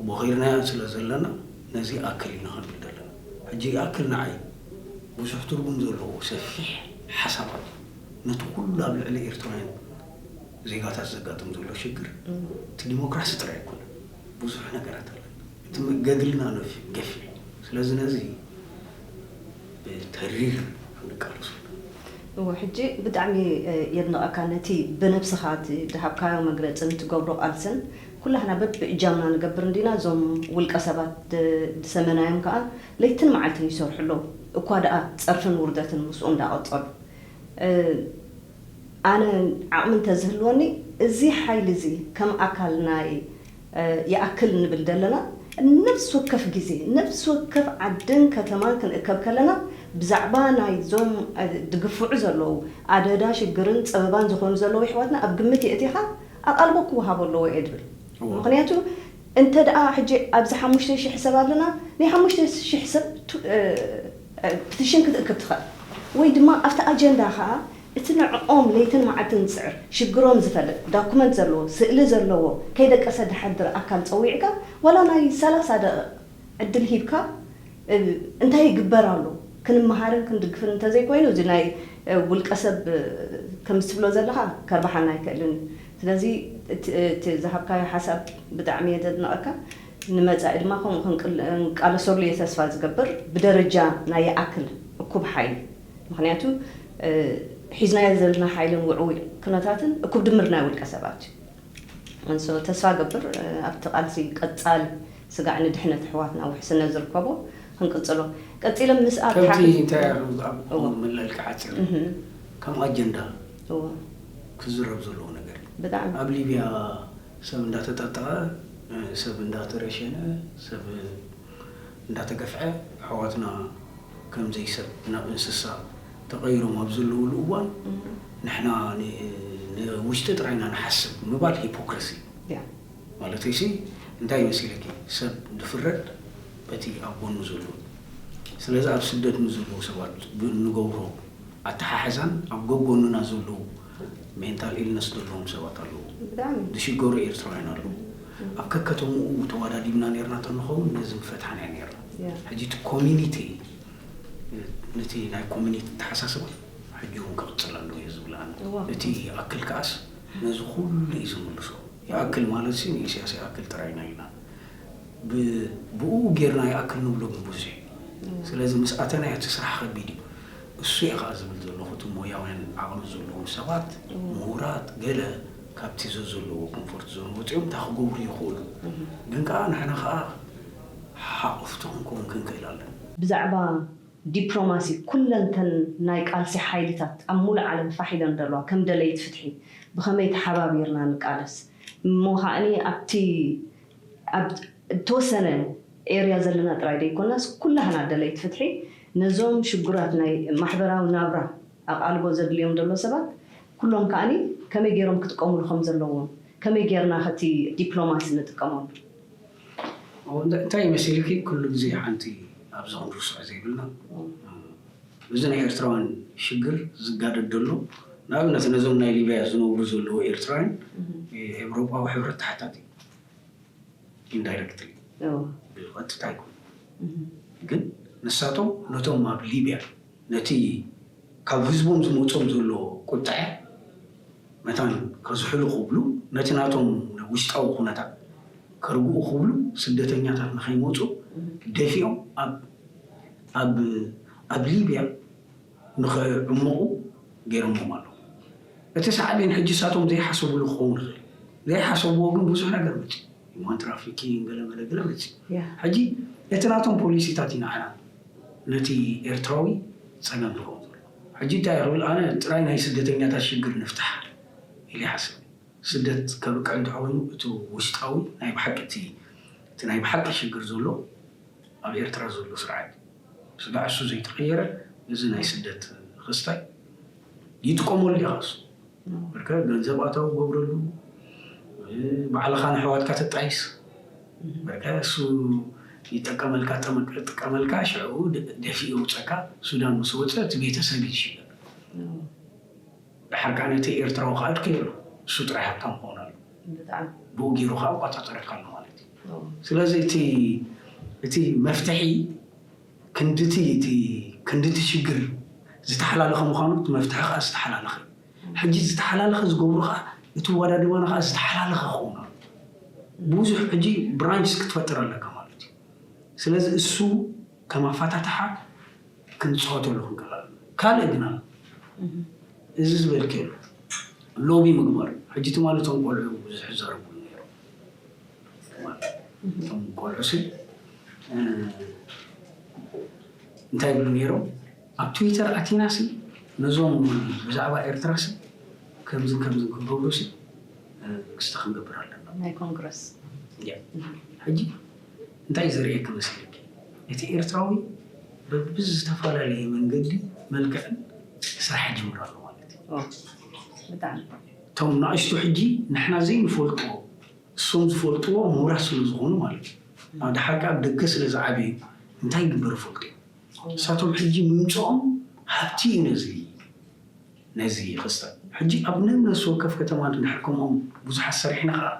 ቦኺርናዮ ስለ ዘለና ነዚ ይኣክል ኢና ክንብል ዘለና። ሕጂ ይኣክል ንዓይ ብዙሕ ትርጉም ዘለዎ ሰፊሕ ሓሳብ ኣሎ። ነቲ ኩሉ ኣብ ልዕሊ ኤርትራውያን ዜጋታት ዘጋጥም ዘሎ ሽግር እቲ ዲሞክራሲ ጥራይ ኣይኮነን። ብዙሕ ነገራት ኣለና። እቲ ገድልና ነፊ ገፊሕ እዩ። ስለዚ ነዚ ብተሪር ክንቃለሱ ኣለና። እወ ሕጂ ብጣዕሚ የድንቐካ ነቲ ብነብስኻ እቲ ዝሃብካዮ መግለፅን ትገብሮ ቃልስን ኩላህና በብእጃምና ንገብር እንዲና እዞም ውልቀ ሰባት ዝሰመናዮም ከዓ ለይትን መዓልትን ይሰርሑ ኣለዉ እኳ ደኣ ፀርፍን ውርደትን ምስኡ እንዳቐፀሉ ኣነ ዓቕሚ እንተዝህልወኒ እዚ ሓይሊ እዚ ከም ኣካል ናይ ይኣክል ንብል ዘለና ነፍሲ ወከፍ ግዜ ነፍሲ ወከፍ ዓድን ከተማን ክንእከብ ከለና ብዛዕባ ናይዞም ድግፍዑ ዘለዉ ኣደዳ ሽግርን ፀበባን ዝኾኑ ዘለዉ ይሕዋትና ኣብ ግምት የእቲኻ ኣቓልቦ ክወሃቦ ኣለዎ እየ ድብል ምክንያቱ እንተ ደኣ ሕጂ ኣብዚ ሓሙሽተ ሽሕ ሰብ ኣለና ናይ ሓሙሽተ ሽሕ ሰብ ፕቲሽን ክትእክብ ትኽእል ወይ ድማ ኣብቲ ኣጀንዳ ከዓ እቲ ንዕኦም ለይትን መዓልትን ዝፅዕር ሽግሮም ዝፈልጥ ዳኩመንት ዘለዎ ስእሊ ዘለዎ ከይደቀሰ ድሓድር ኣካል ፀዊዕካ ዋላ ናይ ሰላሳ ደቂቕ ዕድል ሂብካ እንታይ ይግበር ኣሎ ክንመሃርን ክንድግፍን እንተዘይኮይኑ እዚ ናይ ውልቀ ሰብ ከምዚ ትብሎ ዘለኻ ከርባሓና ኣይክእልን እዩ ስለዚ እቲ ዝሃብካዮ ሓሳብ ብጣዕሚ እየ ዘድንቐካ ንመፃኢ ድማ ከምኡ ክንቃለሰሉ እየ ተስፋ ዝገብር ብደረጃ ናይ ይኣክል እኩብ ሓይሊ ምክንያቱ ሒዝናዮ ዘለና ሓይልን ውዕዊ ኩነታትን እኩብ ድምር ናይ ውልቀ ሰባት እዩ ተስፋ ገብር ኣብቲ ቃልሲ ቀፃሊ ስጋዕ ንድሕነት ኣሕዋትና ውሕስነት ዝርከቦ ክንቅፅሎ ቀፂሎም ምስ ኣብ ከምቲ ሓፊዝ እንታይ ኣብ እዎ። መለል ክዓፅር እህ፣ ከም ኣጀንዳ እዎ ክዝረብ ዘለዎ ነገር እዩ። ብጣዕሚ ኣብ ሊብያ ሰብ እንዳተጠጠቐ፣ ሰብ እንዳተረሸነ፣ ሰብ እንዳተገፍዐ፣ ኣሕዋትና ከም ዘይሰብ ናብ እንስሳ ተቐይሮም ኣብ ዘለውሉ እዋን ንሕና ንውሽጢ ጥራይና ንሓስብ ምባል ሂፖክረሲ ማለት ሲ እንታይ መሲለኪ ሰብ ድፍረድ በቲ ኣብ ጎኑ ዘሎ ስለዚ ኣብ ስደት ንዘለዉ ሰባት ንገብሮ ኣተሓሕዛን ኣብ ጎጎንና ዘለዉ ሜንታል ኢልነስ ዘለዎም ሰባት ኣለዉ ዝሽገሩ ኤርትራውያን ኣለዉ ኣብ ከከተምኡ ተዋዳዲብና ነርና ተንኸውን ነዚ ምፈትሓና ነርና ሕጂ እቲ ኮሚኒቲ ነቲ ናይ ኮሚኒቲ ተሓሳስባ ሕጂ እውን ክቕፅል ኣለዎ እየ ዝብል ኣነ እቲ ይኣክል ከኣስ ነዚ ኩሉ እዩ ዝምልሶ ይኣክል ማለት ሲ ንኢሳያስ ይኣክል ጥራይ ኢና ኢልና ብኡ ጌርና ይኣክል ንብሎ ግን ብዙሕ እዩ ስለዚ ምስ ኣተና እቲ ስራሕ ከቢድ እዩ እሱ እየ ከዓ ዝብል ዘለኹ እቲ ሞያውያን ዓቕሚ ዘለዎም ሰባት ምሁራት ገለ ካብቲ ዘዘለዎ ኮንፎርት ዞን ወፂኦም እንታይ ክገብሩ ይኽእሉ ግን ከዓ ንሕና ከዓ ሓቑፍቲ ክንከውን ክንክእል ኣለና ብዛዕባ ዲፕሎማሲ ኩለንተን ናይ ቃልሲ ሓይልታት ኣብ ሙሉእ ዓለም ፋሕ ኢለን ዘለዋ ከም ደለይቲ ፍትሒ ብኸመይ ተሓባቢርና ንቃለስ እሞ ከዓኒ ኣብቲ ኣብ እተወሰነ ኤርያ ዘለና ጥራይ ዘይኮናስ ኩላህና ደለይቲ ፍትሒ ነዞም ሽጉራት ናይ ማሕበራዊ ናብራ ኣቓልቦ ዘድልዮም ዘሎ ሰባት ኩሎም ከዓኒ ከመይ ገይሮም ክጥቀሙሉ ከም ዘለዎም ከመይ ገይርና ከቲ ዲፕሎማሲ ንጥቀመሉ እንታይ መሲልኪ ኩሉ ግዜ ሓንቲ ኣብዚ ክንርስዖ ዘይብልና እዚ ናይ ኤርትራውያን ሽግር ዝጋደድ ዘሎ ንኣብነት ነዞም ናይ ሊብያ ዝነብሩ ዘለዉ ኤርትራውያን ኤውሮጳዊ ሕብረት ተሓታቲ ኢንዳይረክትሊ ብቐጥታ ይኮኑ ግን ንሳቶም ነቶም ኣብ ሊብያ ነቲ ካብ ህዝቦም ዝመጾም ዘሎ ቁጥዐ መታን ከዝሕሉ ክብሉ፣ ነቲ ናቶም ውሽጣዊ ኩነታት ከርግኡ ክብሉ፣ ስደተኛታት ንኸይመጹ ደፊኦም ኣብ ኣብ ኣብ ሊብያ ንኸዕምቑ ገይሮሞም ኣለዉ። እቲ ሳዕቤን ሕጂ እሳቶም ዘይሓሰብሉ ክኸውን ይኽእል። ዘይሓሰብዎ ግን ብዙሕ ነገር መጺኡ። ሂማን ትራፊኪንግ፣ ገለ መለ ገለ መጺኡ። ሕጂ እቲ ናቶም ፖሊሲታት እዩ ንዓና ነቲ ኤርትራዊ ጸገም ዝኸውን ዘሎ። ሕጂ እንታይ ይኽብል? ኣነ ጥራይ ናይ ስደተኛታት ሽግር ንፍታሕ ኢለ ይሓስብ። ስደት ከብቅዕ እንተኾይኑ እቲ ውሽጣዊ ናይ ብሓቂ እቲ እቲ ናይ ብሓቂ ሽግር ዘሎ ኣብ ኤርትራ ዘሎ ስርዓት እዩ። ስጋዕ እሱ ዘይተቐየረ እዚ ናይ ስደት ክስታይ ይጥቀመሉ ኢኻ እሱ። በቃ ገንዘብ ኣታዊ ገብረሉ፣ ባዕልኻ ንሕዋትካ ተጣይስ። በቃ እሱ ይጠቀመልካ፣ ጠመቀ-፣ ጥቀመልካ፣ ሽዑ ደ-፣ ደፊኡ የውፀካ። ሱዳን ምስ ወፀ እቲ ቤተሰብ እዩ ዝሽገር። ድሓር ከዓ ነቲ ኤርትራዊ ከዓ ድከይሉ እሱ ጥራይ ሃብታም ክኾን ኣሎ። ብኡ ገይሩ ከዓ ይቆፃፀረካ ኣሎ ማለት እዩ። ስለዚ እቲ እቲ መፍትሒ ክንድቲ እቲ ክንድቲ ሽግር ዝተሓላለኸ ምዃኑ፣ እቲ መፍትሒ ከዓ ዝተሓላለኸ እዩ። ሕጂ ዝተሓላለኸ ዝገብሩ ከዓ እቲ ወዳድባና ከዓ ዝተሓላለኸ ክኸውን ኣሎ። ብዙሕ ሕጂ ብራንችስ ክትፈጥር ኣለካ ማለት እዩ። ስለዚ እሱ ከም ኣፈታትሓ ክንፃወተሉ ክንክእል ኣለና። ካልእ ግን ኣሎ። እዚ ዝበልክዮ ኣሎ። ሎቢ ምግባር። ሕጂ ትማሊ እቶም ቆልዑ ብዙሕ ይዛረብሉ ነይሮም። እቶም ቆልዑ ሲ እንታይ ይብሉ ነይሮም? ኣብ ትዊተር ኣቲና ሲ ነዞም ብዛዕባ ኤርትራ ሲ ከምዝን ከምዝን ክንገብሩ ሲ ክስተ ክንገብር ኣለና። ናይ ኮንግረስ። ሕጂ እንታይ ዘርእየኪ መሲልኪ? እቲ ኤርትራዊ በብዝተፈላለየ መንገዲ መልክዕን ስራሕ ይጅምር ኣሎ ማለት እዩ። እቶም ንኣሽቱ ሕጂ ንሕና ዘይንፈልጦ እሶም ዝፈልጥዎ ምሁራት ስለ ዝኾኑ ማለት እዩ። ኣብ ደሓር ከኣ ኣብ ደገ ስለ ዝዓበዩ እንታይ ይግበር ይፈልጡ እዮም። ንሳቶም ሕጂ ምምፅኦም ሃብቲ እዩ ነዚ ነዚ ክስተ። ሕጂ ኣብ ነብነፍሲ ወከፍ ከተማ እንድሕር ከምኦም ብዙሓት ሰሪሕና ከኣ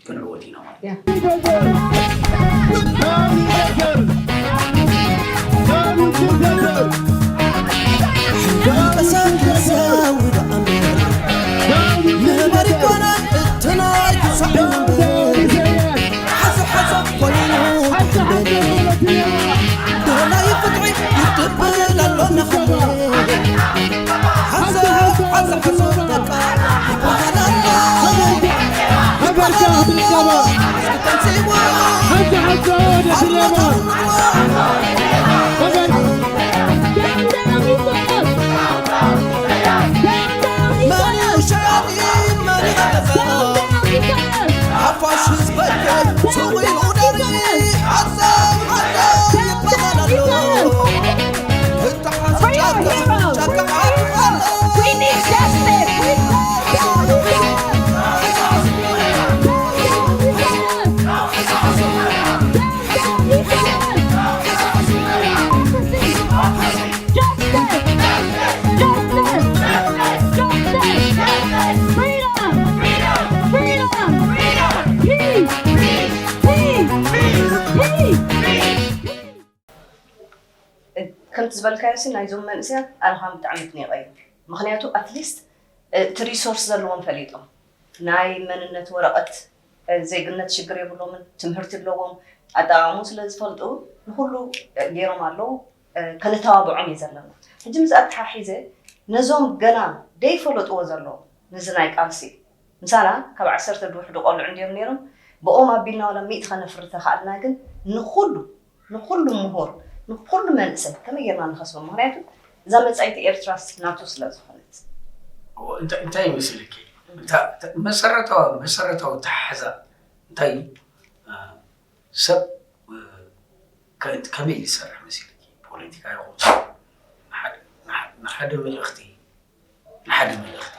ክንዕወት ኢና ማለት እዩ። ከምቲ ዝበልካዮ ሲ ናይዞም መንእሰያት ኣነ ከዓ ብጣዕሚ ኣድኒቐ እዩ። ምኽንያቱ ኣትሊስት እቲ ሪሶርስ ዘለዎም ፈሊጦም ናይ መንነት ወረቐት ዜግነት ሽግር የብሎምን፣ ትምህርቲ ኣለዎም፣ ኣጠቓቕሙ ስለ ዝፈልጡ ንኹሉ ገይሮም ኣለዉ። ከነተባብዖም እዩ ዘለና። ሕጂ ምስ ኣተሓሒዘ ነዞም ገና ደይፈለጥዎ ዘለዉ ነዚ ናይ ቃልሲ ምሳና ካብ ዓሰርተ ድውሕዱ ቆልዑ እንድዮም ነይሮም። ብኦም ኣቢልና ዋላ ሚእቲ ከነፍሪ ተኻእልና ግን ንኹሉ ንኹሉ ምሁር ንኹሉ መንእሰይ ከመይ ጌርና ንኸስቦ? ምኽንያቱ እዛ መጻኢቲ ኤርትራስ ናቱ ስለ ዝኾነት። እንታይ ይመስልኪ? መሰረታዊ መሰረታዊ ተሓዛ እንታይ እዩ? ሰብ ከመይ ዝሰርሕ መሲልኪ? ፖለቲካ ይኹን ንሓደ መልእኽቲ ንሓደ መልእኽቲ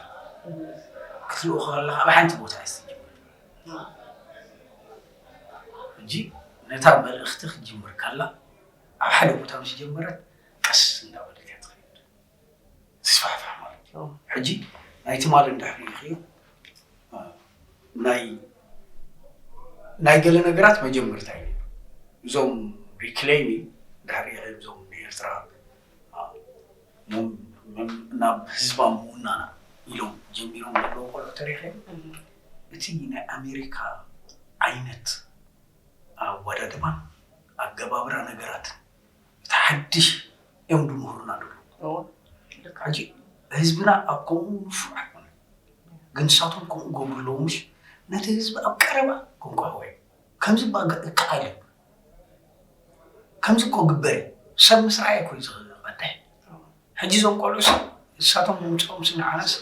ክትልእኾ ከለኻ ኣብ ሓንቲ ቦታ እያ ዝትጅምር። ሕጂ ነታ መልእኽቲ ክትጅምር ከላ ኣብ ሓደ ቦታ ምስ ጀመረት ቀስ እንዳበለት እያ ትኸይድ። ትስፋሕፋሕ ማለት እዩ። ሕጂ ናይ ትማሊ እንድሕር ርኢኽዮ ናይ ናይ ገለ ነገራት መጀመርታ እዩ። እዞም ሪክሌሚ እንድሕር ርኢኽዮም እዞም ኤርትራ ናብ ህዝባ ምውናና ኢሎም ጀሚሮም ዘለዉ ቆልዑ ተሪኸ እቲ ናይ ኣሜሪካ ዓይነት ኣወዳድባን ኣገባብራ ነገራትን እቲ ሓድሽ እዮም ድምህሩና ደሎ ሕጂ ህዝብና ኣብ ከምኡ ንፉዕ ኣይኮነ ግን ንሳቶም ከምኡ ገብሩ ኣለዎ ምሽ ነቲ ህዝቢ ኣብ ቀረባ ክንቆሕወ ከምዚ ይከኣል እዩ ከምዚ እኮ ግበር እዩ ሰብ ምስ ረኣየ እኮ እዩ ዝቐድሕ ሕጂ እዞም ቆልዑ ንሳቶም ምምፅኦም ስንዓናስ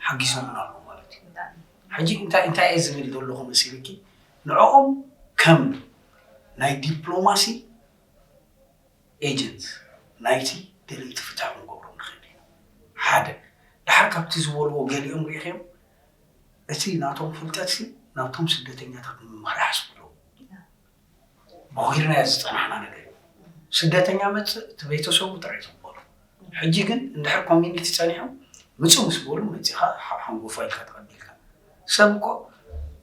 ሓጊዞምን ኣለዉ ማለት እዩ ሕጂ እንታይ እንታይ እየ ዝብል ዘለኹ መሲልኪ ንዕኦም ከም ናይ ዲፕሎማሲ ኤጀንት ናይቲ ደለይቲ ፍትሒ ክንገብሮም ንኽእል ኢና ሓደ ድሓር ካብቲ ዝበልዎ ገሊኦም ሪኢኽዮም እቲ ናቶም ፍልጠትሲ ናብቶም ስደተኛታት ንምምራሕ ስብሎ ቦኺርናዮ ዝፀናሕና ነገር እዩ። ስደተኛ መፅእ እቲ ቤተሰቡ ጥራይ ዝቕበሉ። ሕጂ ግን እንድሕር ኮሚኒቲ ፀኒሖም ምፁ ምስ በሉ መፂኻ ሓንጎፋ ኢልካ ተቐቢልካ። ሰብ እኮ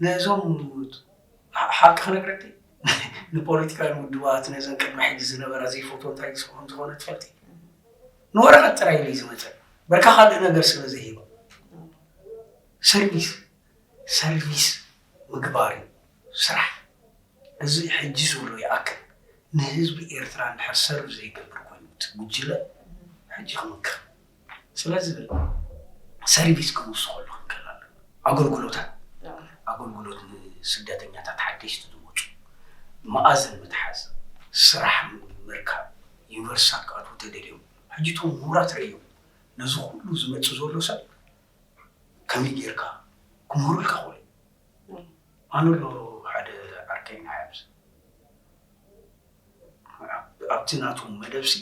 ነዞም ሓቂ ክነግረኪ ንፖለቲካዊ ውድባት ነዘን ቅድሚ ሕጂ ዝነበራ ዘይፈትዎ እንታይ ዝኸውን ዝኾነ ትፈልጢ ንወረቐት ጥራይ ኢሉ ዝመፀ በርካ ካልእ ነገር ስለ ዘይሂባ ሰርቪስ ሰርቪስ ምግባር እዩ ስራሕ። እዚ ሕጂ ዝብሎ ይኣክል ንህዝቢ ኤርትራ እንድሕር ሰርቭ ዘይገብር ኮይኑ እቲ ጉጅለ ሕጂ ክምክር። ስለዚ ሰርቪስ ክንውስኸሉ ክንክእል ኣለና። ኣገልግሎታት ኣገልግሎት ንስደተኛታት ሓደሽቲ ዝመፁ መኣዝን ምትሓዝ ስራሕ ምርካብ ዩኒቨርሲታት ክኣትዉ ተደልዮም ሕጂ እቶም ምሁራት ረእዮም ነዚ ኩሉ ዝመፅእ ዘሎ ሰብ ከመይ ጌርካ ክምህሩልካ ክእሉ ኣነ ኣሎ ሓደ ዓርከይ ንዓይ ኣብዚ ኣብቲ ናቱ መደብሲ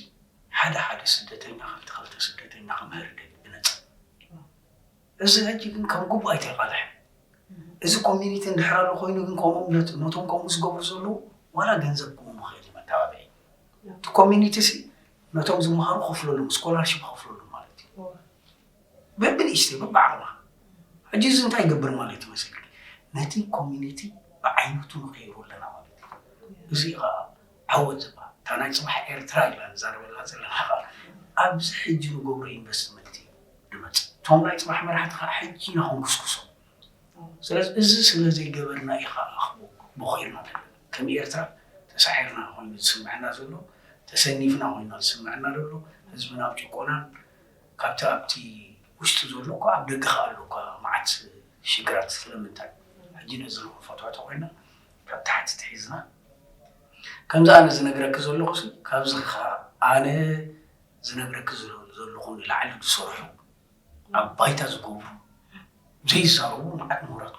ሓደ ሓደ ስደተኛ ክልተ ክልተ ስደተኛ ክምህር ደሊ ብነፃ እዚ ሕጂ ግን ከም ግቡእ ኣይተቃልሐ እዚ ኮሚኒቲ እንድሕር ኣሎ ኮይኑ ግን ከምኦም ነቶም ከምኡ ዝገብሩ ዘለዉ ዋላ ገንዘብ ክህቡ ምኽእል እዩ መተባብዒ እቲ ኮሚኒቲ ሲ ነቶም ዝመሃሩ ከፍለሎም ስኮላርሽፕ ከፍለሎም ማለት እዩ ብብንእሽተይ በብዓቕማ ሕጂ እዚ እንታይ ይገብር ማለት እዩ መሰልኪ ነቲ ኮሚኒቲ ብዓይነቱ ንቀይሮ ኣለና ማለት እዩ እዚ ከዓ ዓወት ዝበሃል እታ ናይ ፅባሕ ኤርትራ ኢላ ንዛረበላ ዘለና ከዓ ኣብዚ ሕጂ ንገብሮ ኢንቨስትመንት እዩ ድመፅእ እቶም ናይ ፅባሕ መራሕቲ ከዓ ሕጂ ኢና ክንኩስኩሶም ስለዚ እዚ ስለ ዘይገበርና እዩ ከዓ ቦኺርና ዘለና ከም ኤርትራ ተሳዒርና ኮይኑ ዝስምዐና ዘሎ ተሰኒፍና ኮይና ዝስምዐና ዘሎ ህዝብና ኣብ ጭቆናን ካብቲ ኣብቲ ውሽጢ ዘሎ እኮ ኣብ ደገ ከዓ ኣሎ እኳ መዓት ሽግራት ስለምንታይ ሕጂ ነዚ ንክንፈትሖ ተኮይና ካብ ታሕቲ ትሒዝና ከምዚ ኣነ ዝነግረኪ ዘለኹ ካብዚ ከዓ ኣነ ዝነግረኪ ዘለኹ ንላዕሊ ዝሰርሑ ኣብ ባይታ ዝገብሩ ዘይዛረቡ መዓት ምሁራት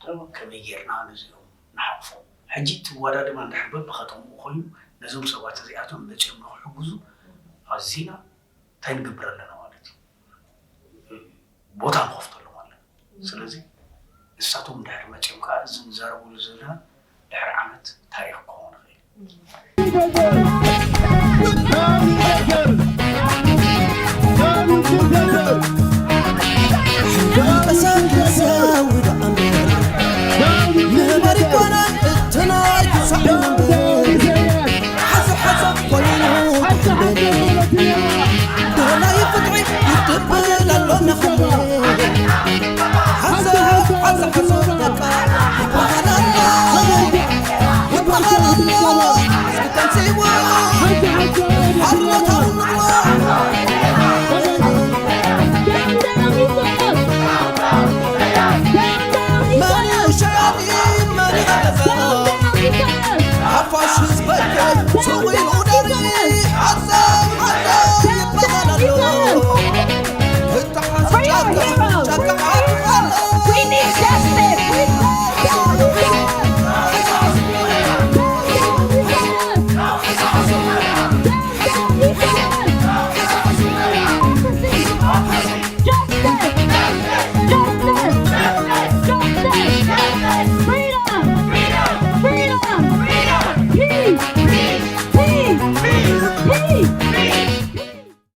ከለዉ ከመይ ጌርና ነዚኦም ንሓቕፎም ሕጂ እቲ ኣወዳድባ እንድሕር በብኸተምኡ ኮይኑ ነዞም ሰባት እዚኣቶም መፂኦም ንክሕግዙ ኣዚና እንታይ ንገብር ኣለና ማለት እዩ ቦታ ንኸፍተሎም ኣለና ስለዚ ንሳቶም እንድሕር መፂኦም ከዓ እዚ ንዛረብሉ ዘለና ድሕሪ ዓመት ታሪኽ ክኸውን ይኽእል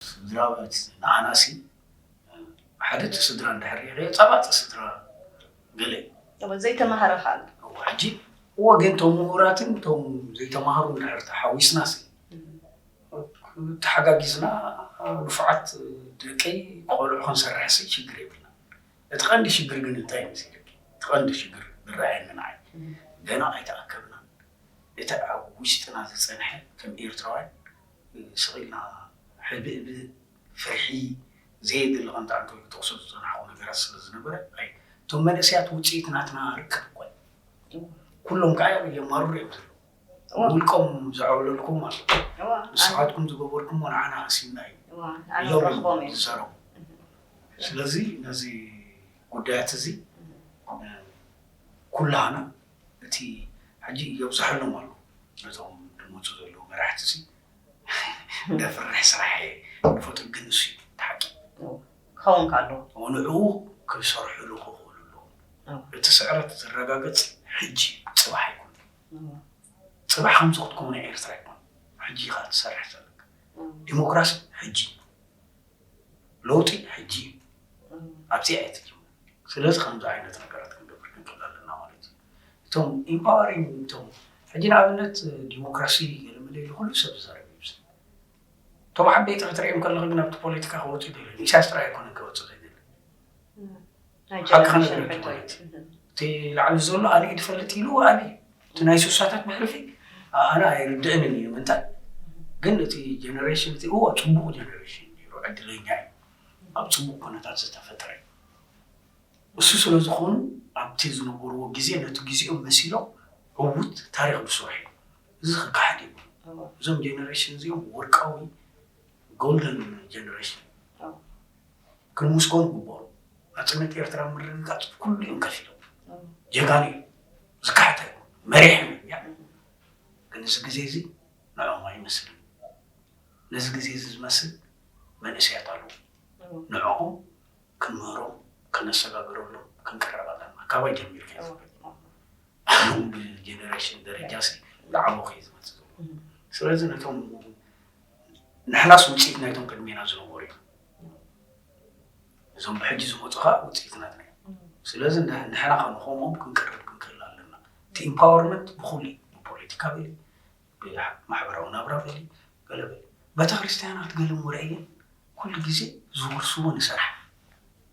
ስድራቤት ንዓናሲ ሓደ እቲ ስድራ እንድሕር ሪኢኽዮ ፃባፂ ስድራ ገለ እዩ ዘይተማሃረ ከዓ ኣሎ ሕጂ እወ ግን ቶም ምሁራትን ቶም ዘይተማሃሩ እንድሕር ተሓዊስናሲ ተሓጋጊዝና ንፉዓት ደቀይ ቆልዑ ክንሰርሕሲ ችግር የብልና። እቲ ቀንዲ ሽግር ግን እንታይ መሲለኪ? እቲ ቀንዲ ሽግር ዝረኣየኒ ንዓይ ገና ኣይተኣከብናን። እቲ ኣብ ውሽጥና ዝጸንሐ ከም ኤርትራውያን ስቕ ኢልና ሕብእብእ፣ ፍርሒ፣ ዘየድሊ ከምቲ ዓንተወይ ክጠቕሶ ዝጸናሕኩ ነገራት ስለ ዝነበረ፣ ኣይ፣ እቶም መንእሰያት ውጽኢት ናትና ርክብ እኮ እዩ። ኩሎም ከኣ የማርሩ እዮም ዘለዉ። እዋ። ውልቆም ዘዕብለልኩም ኣሎ። እዋ፣ ኣነ ንስኻትኩም ዝገበርኩሞ ንዓና ሃሲብና እዩ እዋ፣ ኣነ ኢሎም እዮም ክረኽቦም እየ። ዝዛረቡ። ስለዚ ነዚ ጉዳያት እዚ፣ እ፣ ኩላህና እቲ ሕጂ የብዝሐሎም ኣሎ። ነዞም ዝመፁ ዘለዉ መራሕቲ ሲ ደፍርሕ ስራሕ ንፈጥር ግን ንሱ እዩ እቲ ሓቂ። እዋ፣ ክኸውን ከሎ። ንዕኡ ክሰርሕሉ ክኽእሉ ኣለዎም። እዋ። እቲ ስዕረት ዝረጋገፅ ሕጂ እዩ፣ ፅባሕ ኣይኮነን። እዋ። ፅባሕ ከምዚ ክትከውን ኤርትራ ኣይኮነን። ሕጂ ኢኻ ትሰርሕ ዘለካ። እዋ። ዲሞክራሲ ሕጂ እዩ። ለውጢ ሕጂ እዩ። እዋ። ኣብዚኣ እያ ትጅምር። ስለዚ ከምዚ ዓይነት ነገራት ክንገብር ክንክእል ኣለና ማለት እዩ። እቶም ኢምፓወሪንግ፣ እቶም ሕጂ ንኣብነት ዲሞክራሲ ገለመለ ኢሉ ኩሉ ሰብ ዝዛረብ እዩ። እቶም ዓበይቲ ክትሪኦም ከለኻ ግን ኣብቲ ፖለቲካ ክወፁ ይደልዩ። ኢሳያስ ጥራይ ኣይኮነን ክወፅእ ዘይደሊ። እዋ። ናይ ሓቂ ጀነሬሽን ከነግረኪ ሕቶ ማለት እዩ። እዩ። እቲ ላዕሊ ዘሎ ኣበይ ድፈልጥ ኢሉ ኣበይ እዩ። እቲ ናይ ሱሳታት ብሕልፊ ኣነ ኣይርድእንን እዩ። ንምንታይ ግን እቲ ጀነሬሽን እቲ እዎ ጽቡቕ ጀነሬሽን ነይሩ፣ ዕድለኛ እዩ። ኣብ ጽቡቕ ኩነታት ዝተፈጠረ እዩ። እሱ ስለ ዝኾኑ ኣብቲ ዝነበርዎ ግዜ ነቲ ግዜኦም መሲሎም ዕዉት ታሪኽ ዝሰርሑ እዮም። እዚ ክከሓድ የብሉን። እዎ። እዞም ጀነሬሽን እዚኦም ወርቃዊ ጎልደን ጀነሬሽን እዮም። እዎ። ክንምስገኑ ግብኦም። ናጽነት ኤርትራ ምርግጋጽ ኩሉ እዮም ከፊሎም። እዎ። ጀጋኑ እዮም። ዝከሓድ ኣይኮኑን። መሪሕም እዮም። ያ። እዎ። ግን እዚ ግዜ እዚ ንዕኦም ኣይመስልን። ነዚ ግዜ እዚ ዝመስል መንእሰያት ኣለዉ። እዎ። ንዕኦም ክንምህሮም፣ ከነሰጋግረሎም፣ ክንቅረብ ኣለና። ካባይ ጀሚርካ እዩ እዎ። ዝብል። እዎ። ብጀነሬሽን ደረጃ ሲ ዝዓበኹ እዩ ዝመጽእ ዘሎ። እም። ስለዚ ነቶም ንሕናስ ውጽኢት ናይቶም ቅድሜና ዝነበሩ እዮም። እዞም ብሕጂ ዝመጹ ኸኣ ውጽኢት ናትና እዮም። እም። ስለዚ ን-፣ ንሕና ኸኣ ንኸምኦም ክንቀርብ ክንክእል ኣለና። እቲ ኢምፓወርመንት ብኹሉ እዩ። ብፖለቲካ በሊ፣ ብማሕበራዊ ናብራ በሊ፣ ገለ በሊ። ቤተክርስትያናት ገለ ወረ እየን ኩሉ ግዜ ዝወርስዎ ንስራሕ።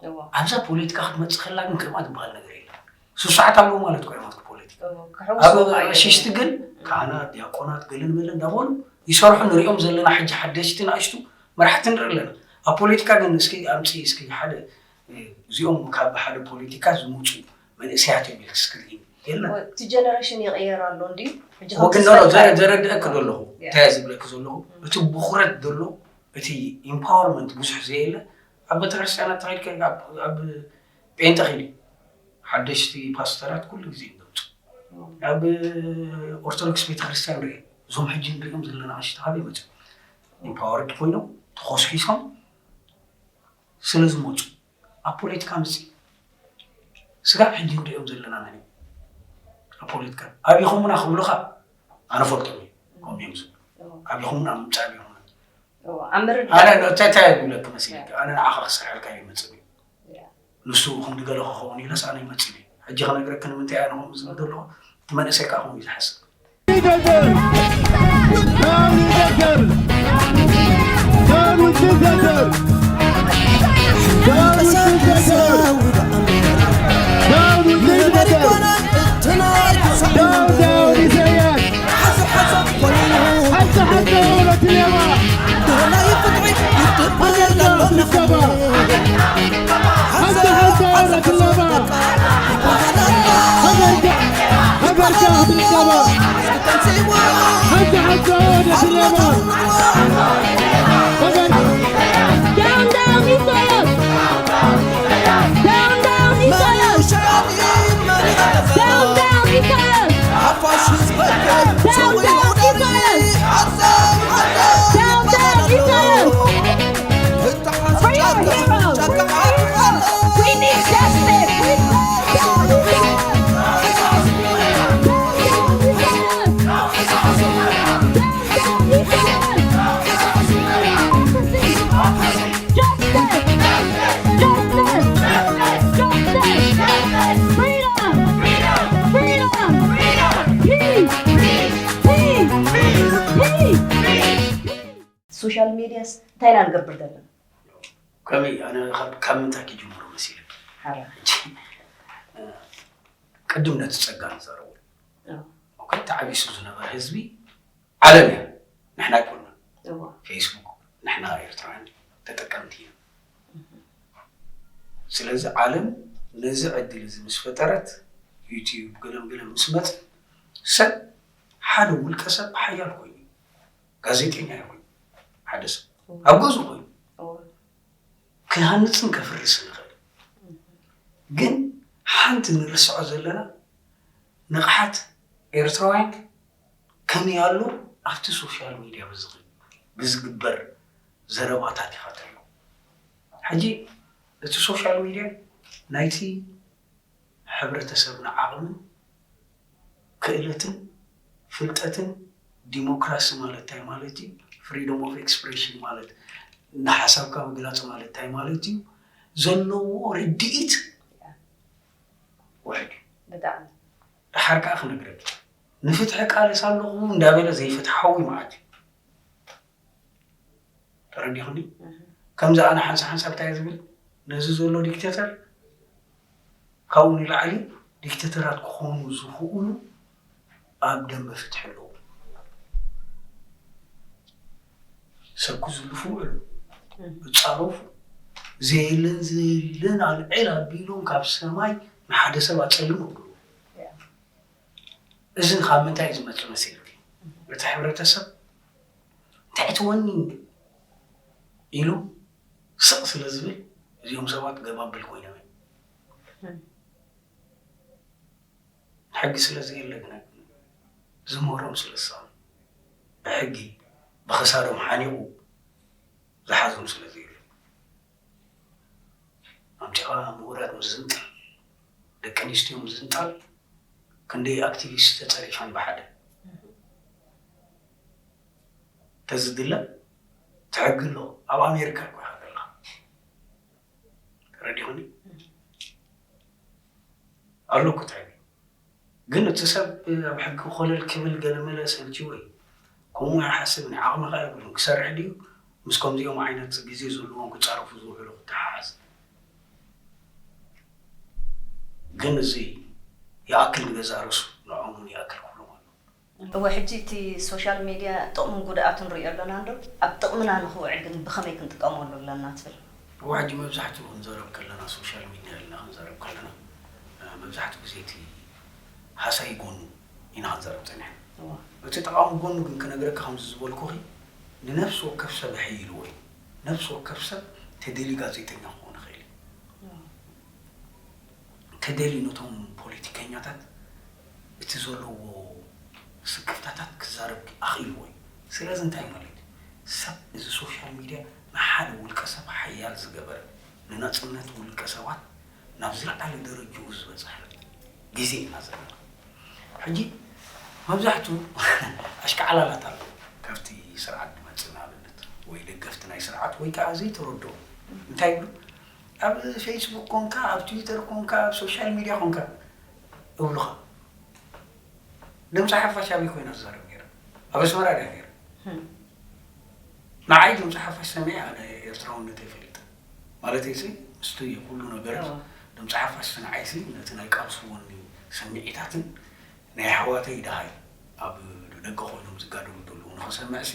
እዎ። ኣብዛ ፖለቲካ ክትመጽእ ከላ ግን ከምኣ ዝበሃል ነገር የለን። ስሱዓት ኣለዉ ማለት እኮ እዮም ኣብቲ ፖለቲካ። እዎ፣ ክሕውሱ ኣብ እኮ እዮም። ቀሽሽቲ ግን ካህናት፣ ዲያቆናት፣ ገለን መለን እንዳበሉ ይሰርሑ ንሪኦም ዘለና ሕጂ ሓደሽቲ ንኣሽቱ መራሕቲ ንርኢ ኣለና። ኣብ ፖለቲካ ግን እስኪ ኣምጽኢ እስኪ ሓደ፣ እ፣ እዚኦም ካብ ሓደ ፖለቲካ ዝመጹ መንእሰያት እዮም ኢልኪ እስክሪን የለን። እዎ፣ እቲ ጀነሬሽን ይቕየር ኣሎ እንድዩ። ሕጂ እዎ፣ ከምቲ ግን ኖ፣ ኖ፣ ዝፈልካ ዘረ-፣ እዩ። ዘረድአኪ ዘለኹ፣ ያ። እንታይ ዝብለኪ ዘለኹ፣ ም። እቲ ብኹረት ዘሎ፣ እቲ ኢምፓወርመንት ብዙሕ ዘየለ፣ ኣብ ቤተክርስትያናት ተኸይድካ፣ ኣብ፣ ኣብ ጴንጠ ኺዲ፣ ሓደሽቲ ፓስተራት ኩሉ ግዜ እዮም ዘምጽኡ። ም። ኣብ ኦርቶዶክስ ቤተክርስትያን ርኤ፣ እዞም ሕጂ ንሪኦም ዘለና ኣሽቱ ካበይ መጹ? ኢምፓወርድ ኮይኖም፣ ተኾስኪሶም ስለ ዝመጹ፣ ኣብ ፖለቲካ ምጺ። ስጋብ ሕጂ ንሪኦም ዘለና መን እዮም? ኣብ ፖለቲካ። ኣብይኹምና ክብሉኻ፣ ኣነ ፈልጦም እዩ። ከምኡ እዮም ዝብሉ። እዎ። ኣብይኹምና ምምጻእ ኣብይኹምና። እዎ፣ ኣብ ምርዳእ። ኣነ እንታይ፣ እንታይ ይብለኪ መሲልኪ? ያ። ኣነ ንዓኻ ክሰርሐልካ ይመጽእ እዩ። ያ። ንሱ ክንዲ ገለ ክኸውን ኢለስ ኣነ ይመጽእ እዩ። ሕጂ ክነግረኪ ንምንታይ ኣነ ከምኡ ዝብል ዘለኹ? እቲ መንእሰይ ከኣ ከምኡ እዩ ዝሓስብ። Down, down, Isaias! Down, down, Isaias! Down, down, Isaias! Down, down, Isaias! Down, down, Isaias! Free our heroes! We need justice! We need justice! Justice! እንታይ ኢና ንገብር ዘለና? ከመይ ኣነ ካብ ካብ ምንታይ ክጅምሮ መሲለኪ? ሓራ ሕጂ ቅድም ነቲ ጸጋ ንዛረቡ። ኦኬ፣ ተዓቢሱ ዝነበረ ህዝቢ ዓለም እያ። ንሕና ኣይኮንና። ፌስቡክ ንሕና ኤርትራውያን ተጠቀምቲ ኢና። ስለዚ ዓለም ነዚ ዕድል እዚ ምስ ፈጠረት፣ ዩቲዩብ ገለም ገለም ምስ መፀ፣ ሰብ ሓደ ውልቀ ሰብ ሓያል ኮይኑ፣ ጋዜጠኛ ይኹን ሓደ ሰብ ኣብ ገዙ ኮይኑ ክሃንፅን ከፍርስን ይኽእል። ግን ሓንቲ ንርስዖ ዘለና ንቕሓት ኤርትራውያን ከመይ ኣሎ ኣብቲ ሶሻል ሚድያ ብዝግ- ብዝግበር ዘረባታት ኢኻ ትሪኦ። ሕጂ እቲ ሶሻል ሚድያ ናይቲ ሕብረተሰብና ዓቕምን ክእለትን ፍልጠትን ዲሞክራሲ ማለት እንታይ ማለት እዩ? ፍሪደም ኦፍ ኤክስፕሬሽን ማለት ንሓሳብካ ምግላፅ ማለት እንታይ ማለት እዩ? ዘለዎ ርድኢት ውሕድ እዩ። ብጣዕሚ ደሓር ከዓ ክነግረኪ ንፍትሒ ቃለስ ኣለኹ እንዳበለ ዘይፍትሓዊ መዓት እዩ። ተረዲኹኒ? ከምዚ ኣነ ሓንሳ ሓንሳብ እንታይ ዝብል ነዚ ዘሎ ዲክቴተር ካብኡ ንላዕሊ ዲክቴተራት ክኾኑ ዝኽእሉ ኣብ ደንበ ፍትሒ ኣለዉ። ሰብ ክዝልፉ ውዕሉ እፃረፉ ዘየለን ዘየለን ኣልዕል ኣቢሎም ካብ ሰማይ ንሓደ ሰብ ኣፀልም ውዕሉ። እዚ ካብ ምንታይ እዩ ዝመፅእ መሲልኪ? እቲ ሕብረተሰብ እንታይ ትወኒ ኢሉ ስቕ ስለ ዝብል እዚኦም ሰባት ገባብል ኮይኖም እዮም። ሕጊ ስለ ዘየለ ግና ዝምህሮም ስለ ዝሰኣኑ ብሕጊ ብኽሳዶም ሓኒቑ ዝሓዞም ስለ ዘየለ ኣብ ጭቓ ምሁራት ምዝንጣል ደቂ ኣንስትዮ ምዝንጣል ክንደይ ኣክቲቪስት ተፀሪፈን ብሓደ ተዝድለ ትሕጊ ኣሎ ኣብ ኣሜሪካ እኮ ኢኻ ዘለኻ ተረዲኹኒ ኣሎ እኮ ትሕጊ ግን እቲ ሰብ ኣብ ሕጊ ኮለል ክብል ገለመለ ሰልችዎ እዩ ከምኡ ይሓስብ ናይ ዓቕሚ ከ የብሉን ክሰርሕ ድዩ ምስ ከምዚኦም ዓይነት ግዜ ዘለዎም ክፃረፉ ዝውዕሉ ክተሓሓዝ ግን እዚ ይኣክል ንገዛ ርእሱ ንዕኦም እውን ይኣክል ክብሎም ኣሎ እወ ሕጂ እቲ ሶሻል ሚድያ ጥቕምን ጉድኣቱን ንሪኦ ኣለና እንዶ ኣብ ጥቕምና ንኽውዕል ግን ብኸመይ ክንጥቀመሉ ኣለና ትብል? እወ ሕጂ መብዛሕትኡ ክንዘረብ ከለና ሶሻል ሚድያ ኢልና ክንዘረብ ከለና መብዛሕትኡ ግዜ እቲ ሃሳይ ጎኑ ኢና ክንዘረብ ፀኒሕና እቲ ጠቓሚ ጎኑ ግን ክነግረካ ከምዚ ዝበልኩኺ ንነፍሲ ወከፍ ሰብ ኣሕይልዎ እዩ ነፍሲ ወከፍ ሰብ ተደልዩ ጋዜጠኛ ክኸውን ይኽእል እዩ ተደልዩ ነቶም ፖለቲከኛታት እቲ ዘለዎ ስክፍታታት ክዛረብ ኣኽኢልዎ እዩ። ስለዚ እንታይ ማለት እዩ? ሰብ እዚ ሶሻል ሚድያ ንሓደ ውልቀ ሰብ ሓያል ዝገበረ፣ ንናጽነት ውልቀ ሰባት ናብ ዝለዓለ ደረጅኡ ዝበጽሐ ግዜ ኢና ዘለና። ሕጂ መብዛሕትኡ ኣሽካዕላላት ኣሎ ካብቲ ስርዓት ዝመጽእ ንኣብነት ወይ ደገፍቲ ናይ ስርዓት ወይ ከዓ ዘይተረድኦ እንታይ ይብሉ ኣብ ፌስቡክ ኮንካ ኣብ ትዊተር ኮንካ ኣብ ሶሻል ሚድያ ኮንካ እብሉኻ ድምፂ ሓፋሽ ኣበይ ኮይና ትዛረብ ነይራ ኣብ ኣስመራ ድያ ነይራ ንዓይ ድምፂ ሓፋሽ ሰሚዐ ኣነ ኤርትራውነት ኣይፈልጥን ማለት ሲ ምስቲ ኩሉ ነገራት ድምፂ ሓፋሽ ንዓይ ሲ ነቲ ናይ ቃልስዎኒ ስምዒታትን ናይ ኣሕዋተይ ደሃይ ኣብ ደገ ኮይኖም ዝጋደሉ ዘለዉ ንኽሰምዕ ሲ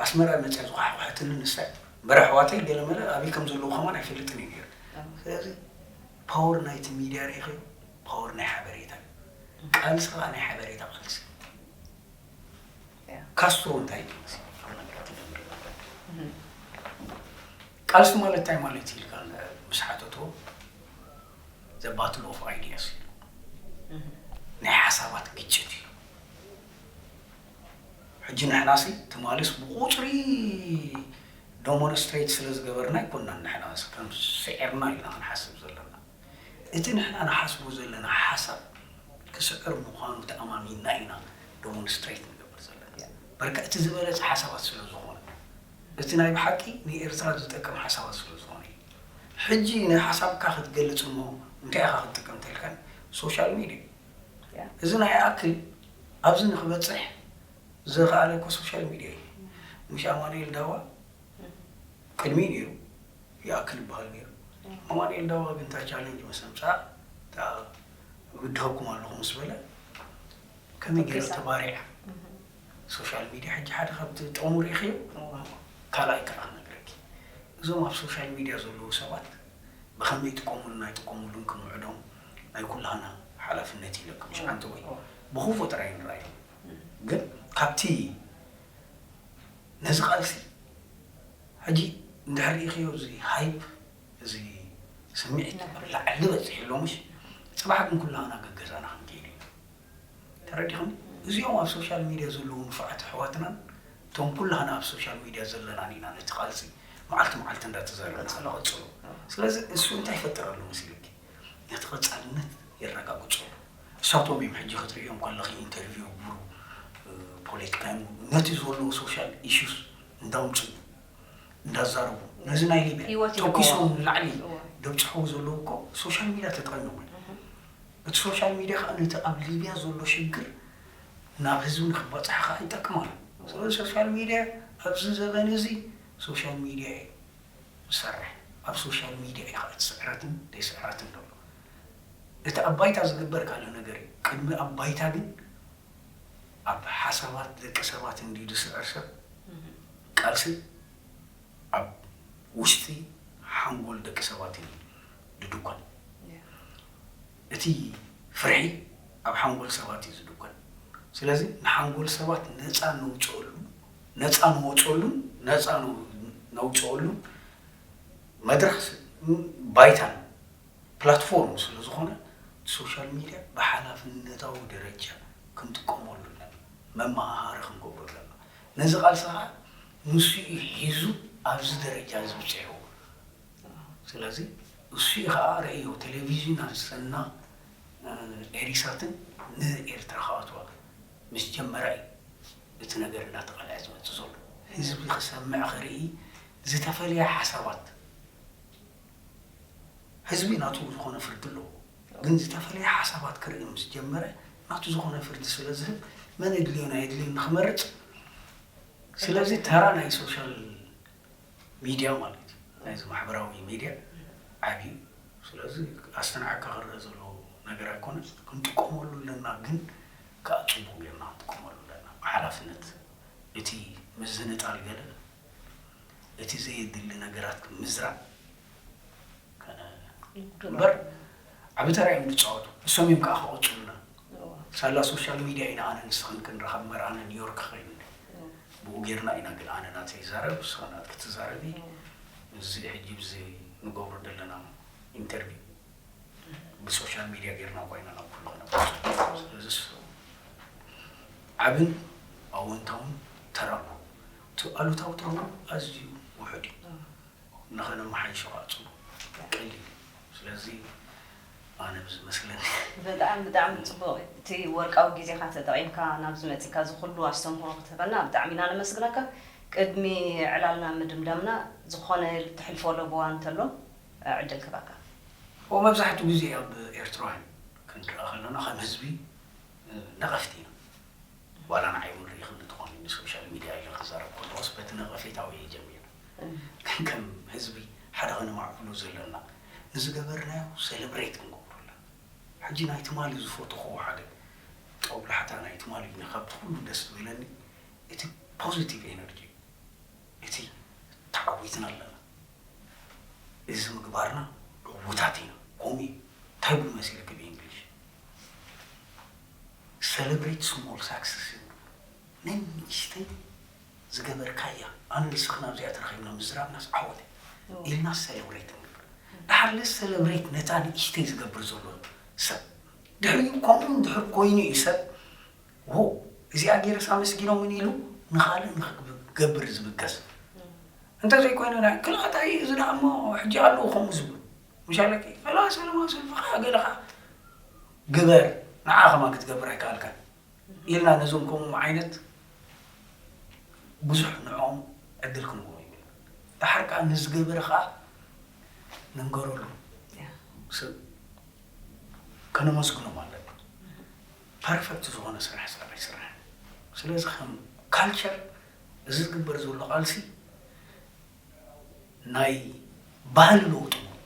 ኣስመራ መፅያ ዝኳሕኳሐትኒ ንሳ እምበር ኣሕዋተይ ገለመለ ኣበይ ከም ዘለዉ ከማን ኣይፈልጥን እዩ ነይሩ ስለዚ ፓወር ናይቲ ሚድያ ርኢኺ ፓወር ናይ ሓበሬታ እዩ ቃልሲ ከዓ ናይ ሓበሬታ ቃልሲ ካስትሮ እንታይ እዩ ቃልሲ ማለት እንታይ ማለት ኢልካ ምስ ሓተቶ the battle of ideas እዩ ናይ ሓሳባት ግጭት እዩ ሕጂ ንሕናሲ ትማልስ ብቁፅሪ ዶሞንስትሬት ስለ ዝገበርና ኣይኮናን ንሕና ከም ስዒርና ኢልና ክንሓስብ ዘለና እቲ ንሕና ንሓስቦ ዘለና ሓሳብ ክስዕር ምዃኑ ተኣማሚንና ኢና ዶሞንስትሬት ንገብር ዘለና በርካ እቲ ዝበለፀ ሓሳባት ስለ ዝኾነ እቲ ናይ ብሓቂ ንኤርትራ ዝጠቅም ሓሳባት ስለ ዝኾነ እዩ ሕጂ ንሓሳብካ ክትገልፅ እሞ እንታይ ኢኻ ክትጥቀም ተልካን ሶሻል ሚድያ እዚ ናይ ኣክል ኣብዚ ንክበፅሕ ዘኽኣለ እኮ ሶሻል ሚድያ እዩ ምሽ ኣማኑኤል ዳዋ ቅድሚ ነይሩ ይኣክል ይበሃል ነይሩ። ኣማኑኤል ዳዋ ግን እታ ቻለንጅ ምስ ኣምፅኣ፣ እታ እብድሀኩም ኣለኹ ምስ በለ፣ ከመይ ገይሩ ተባሪዐ። ሶሻል ሚድያ ሕጂ ሓደ ካብቲ ጥቕሙ ርኢኽዮ። ካልኣይ ከዓ ክነግረኪ፣ እዞም ኣብ ሶሻል ሚድያ ዘለዉ ሰባት ብኸመይ ይጥቀሙሉን ኣይጥቀሙሉን ክንውዕዶም ናይ ኩላህና ሓላፍነት ኢለኩም። ሽዓንተ ወይ ብኽፉ ጥራይ ንርኣዮ። ግን ካብቲ ነዚ ቃልሲ ሕጂ እንድሕር ርኢኽዮ፣ እዚ ሃይፕ፣ እዚ ስምዒት ኣብ ላዕሊ በፂሑ ኣሎ። ምሽ ፅባሕ ግን ኩላህና ገገዛና ክንከይድ ኢና። ተረዲኹም? እዚኦም ኣብ ሶሻል ሚድያ ዘለዉ ንፉዓት ኣሕዋትናን እቶም ኩላህና ኣብ ሶሻል ሚድያ ዘለናን ኢና ነቲ ቃልሲ መዓልቲ መዓልቲ እንዳተዛረብና ክንቐፅሎ። ስለዚ እሱ እንታይ ይፈጥር ኣሎ መሲልኪ? ነቲ ቀፃልነት የረጋግፁ ኣሎ። እሳቶም እዮም ሕጂ ክትርእዮም ከለኺ ኢንተርቪው ይግብሩ፣ ፖለቲካ፣ ነቲ ዘለዉ ሶሻል ኢሹስ እንዳምፅኡ እንዳዛረቡ፣ ነዚ ናይ ሊብያ ተኪሶም ንላዕሊ ደብፅሕዎ ዘለዉ እኮ ሶሻል ሚድያ ተጠቒሞም እዮም። እቲ ሶሻል ሚድያ ከዓ ነቲ ኣብ ሊብያ ዘሎ ሽግር ናብ ህዝቢ ንክባፅሕ ከዓ ይጠቅም ኣሎ። ስለዚ ሶሻል ሚድያ ኣብዚ ዘበን እዚ ሶሻል ሚድያ እዩ ዝሰርሕ። ኣብ ሶሻል ሚድያ እዩ ከዓ እቲ ስዕረትን ዘይስዕረትን ዘሎ። እቲ ኣብ ባይታ ዝግበር ካልእ ነገር እዩ። ቅድሚ ኣብ ባይታ ግን ኣብ ሓሳባት ደቂ ሰባት እንድዩ ዝስዕር ሰብ። ቃልሲ ኣብ ውሽጢ ሓንጎል ደቂ ሰባት እዩ ዝድኮን። እቲ ፍርሒ ኣብ ሓንጎል ሰባት እዩ ዝድኮን። ስለዚ ንሓንጎል ሰባት ነፃ ነውፅአሉ፣ ነፃ ንወፀሉን ነፃ ነው-፣ ነውፅአሉ መድረኽ ስ-፣ ባይታን ፕላትፎርም ስለ ዝኾነ፣ ሶሻል ሚድያ ብሓላፍነታዊ ደረጃ ክንጥቀመሉ ኣለና፣ መመሃሃሪ ክንገብሮ ኣለና። ነዚ ቃልሲ ከዓ ንሱ እዩ ሒዙ ኣብዚ ደረጃ እዚ በፂሕዎ። ስለዚ እሱ እዩ ከዓ ርእዮ ቴሌቪዥን ኣሰና ኤሪሳትን ንኤርትራ ክኣትዋ ምስ ጀመረ እዩ እቲ ነገር እንዳተቐልዐ ዝመፅእ ዘሎ። ህዝቢ ክሰምዕ ክርኢ ዝተፈለየ ሓሳባት፣ ህዝቢ ናቱ ዝኾነ ፍርዲ ኣለዎ፣ ግን ዝተፈለየ ሓሳባት ክርኢ ምስ ጀመረ ናቱ ዝኾነ ፍርዲ ስለ ዝህብ መን የድልዮን ኣየድልዮን ንክመርፅ። ስለዚ ተራ ናይ ሶሻል ሚድያ ማለት እዩ፣ ናይዚ ማሕበራዊ ሚድያ ዓብዩ። ስለዚ ኣስተናዓካ ክረአ ዘለዎ ነገር ኣይኮነን፣ ክንጥቀመሉ ኣለና። ግን ከዓ ፅቡቅ ጌርና ክንጥቀመሉ ኣለና ብሓላፍነት። እቲ ምዝንጣል ገለ፣ እቲ ዘየድሊ ነገራት ምዝራብ እምበር ዓቢ ተራ እዮም ዝፃወቱ። እሶም እዮም ከዓ ክቐፅሉና። ሳላ ሶሻል ሚድያ ኢና ኣነ ንስኽን ክንራኸብ እምበር ኣነ ኒውዮርክ ክኸይድ እንደ ብኡ ጌርና ኢና። ግን ኣነ ናተይ ይዛረብ፣ ንስኻ ናትኪ ትዛረቢ። እዚ ሕጂ ብዚ ንገብሮ ዘለና ኢንተርቪው ብሶሻል ሚድያ ጌርና እኳ ኢና ናብ ኩሉ ክነብፅሖ። ስለዚ ዓብን ኣወንታውን ተራ ኣለዎ። እቲ ኣሉታዊ ተራ እውን ኣዝዩ ውሑድ እዩ። ንኸነመሓይሾ ከዓ ፅቡቅ ቀሊል እዩ። ስለዚ ኣነ ብዝመስለኒ ብጣዕሚ ብጣዕሚ ፅቡቅ፣ እቲ ወርቃዊ ግዜካ ተጠቂምካ ናብዚ መፂካ እዚ ኩሉ ኣስተምህሮ ክትህበና ብጣዕሚ ኢና ነመስግነካ። ቅድሚ ዕላልና ምድምዳምና ዝኾነ ተሕልፎ ለበዋ እንተሎ ዕድል ክህበካ። ኦ መብዛሕትኡ ግዜ ኣብ ኤርትራውያን ክንረኣ ከለና ከም ህዝቢ ነቐፍቲ ኢና። ዋላ ንዓይ እውን ርኢኽኒ ተኾኒ ብሶሻል ሚድያ ኢለ ክዛረብ ከለኹስ በቲ ነቐፌታዊ እየ ጀሚረ። ግን ከም ህዝቢ ሓደ ከነማዕብሎ ዘለና ንዝገበርናዮ ሰለብሬት ክንገብሮ ኣለና። ሕጂ ናይ ትማሊ ዝፈተኽዎ ሓደ ጦብላሕታ ናይ ትማሊ ካብቲ ኩሉ ደስ ዝብለኒ እቲ ፖዚቲቭ ኤነርጂ እዩ። እቲ ተዓዊትና ኣለና። እዚ ምግባርና ዕዉታት ኢና። ከምኡ እዩ። እንታይ ይብሉ መሲልኪ ብእንግሊሽ? Celebrate small success ይብሉ። ነንእሽተይ ዝገበርካያ፣ ኣነ ንስኽን ኣብዚኣ ተረኺብና ምዝራብናስ ዓወት እዩ ኢልና ሰለብሬት ንገብር። ደሓር ለስ ሰለብሬት ነታ ንእሽተይ ዝገብር ዘሎ ሰብ። ድሕሪኡ ከምኡ እንድሕር ኮይኑ እዩ ሰብ፣ ዎ፣ እዚኣ ገይረስ ኣመስጊኖምን ኢሉ ንኻልእ ንኽገብር ዝብገስ። እንተዘይኮይኑ ናይ ክልኣታይ እዚ ደኣ እሞ ሕጂ ኣለዉ ከምኡ ዝብሉ። ምሻለኪ፣ ፈላ ሰለማዊ ሰልፍኻ ገለኻ ግበር፣ ንዓ ከማን ክትገብር ኣይከኣልካን ኢልና ነዞም ከምኡ ዓይነት ብዙሕ ንዕኦም ዕድል ክንህቦም ይብልና። ደሓር ከኣ ንዝገበረ ከኣ ንንገረሉ። ሰብ ከነመስግኖም ኣለና። ፐርፈክት ዝኾነ ስራሕ ስራሕ ኣይስራሕን። ስለዚ ከም ካልቸር እዚ ዝግበር ዘሎ ቃልሲ ናይ ባህሊ ለውጢ እውን፣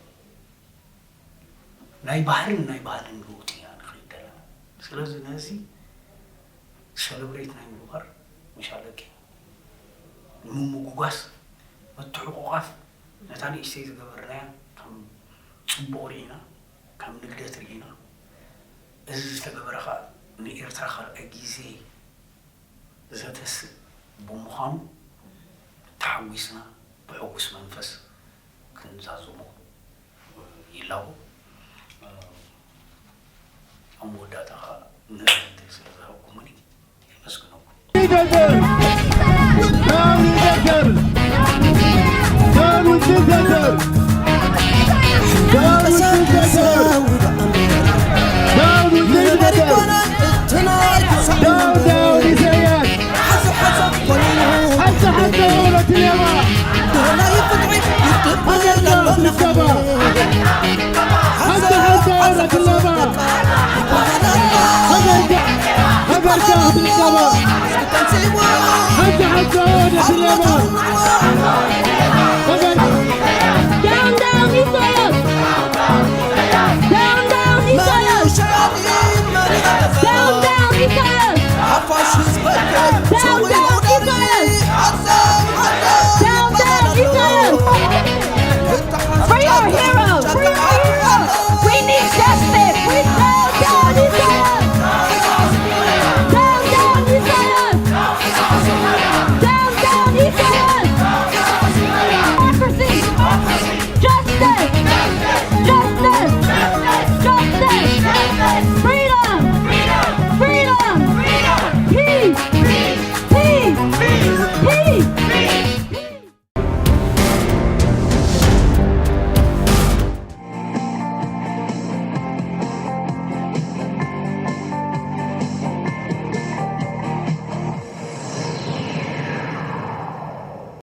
ናይ ባህርን ናይ ባህልን ለውጢ ኢና ንኸይድ ዘለና። ስለዚ ነዚ ሰለብሬት ናይ ምግባር መሻለኪ ንምምጉጓስ ምትሕቑቓፍ ነታ ንእሽተይ ዝገበርናያ ከም ጽቡቕ ርኢና፣ ከም ንግደት ርኢና፣ እዚ ዝተገበረ ኸኣ ንኤርትራ ካልኣይ ግዜ ዘተስእ ብምዃኑ ተሓጒስና ብሕጉስ መንፈስ ክንዛዘሞ ይላቦ። ኣብ መወዳእታ ኸኣ ነዚ ስለ ዝሃብኩምኒ የመስግነኩም።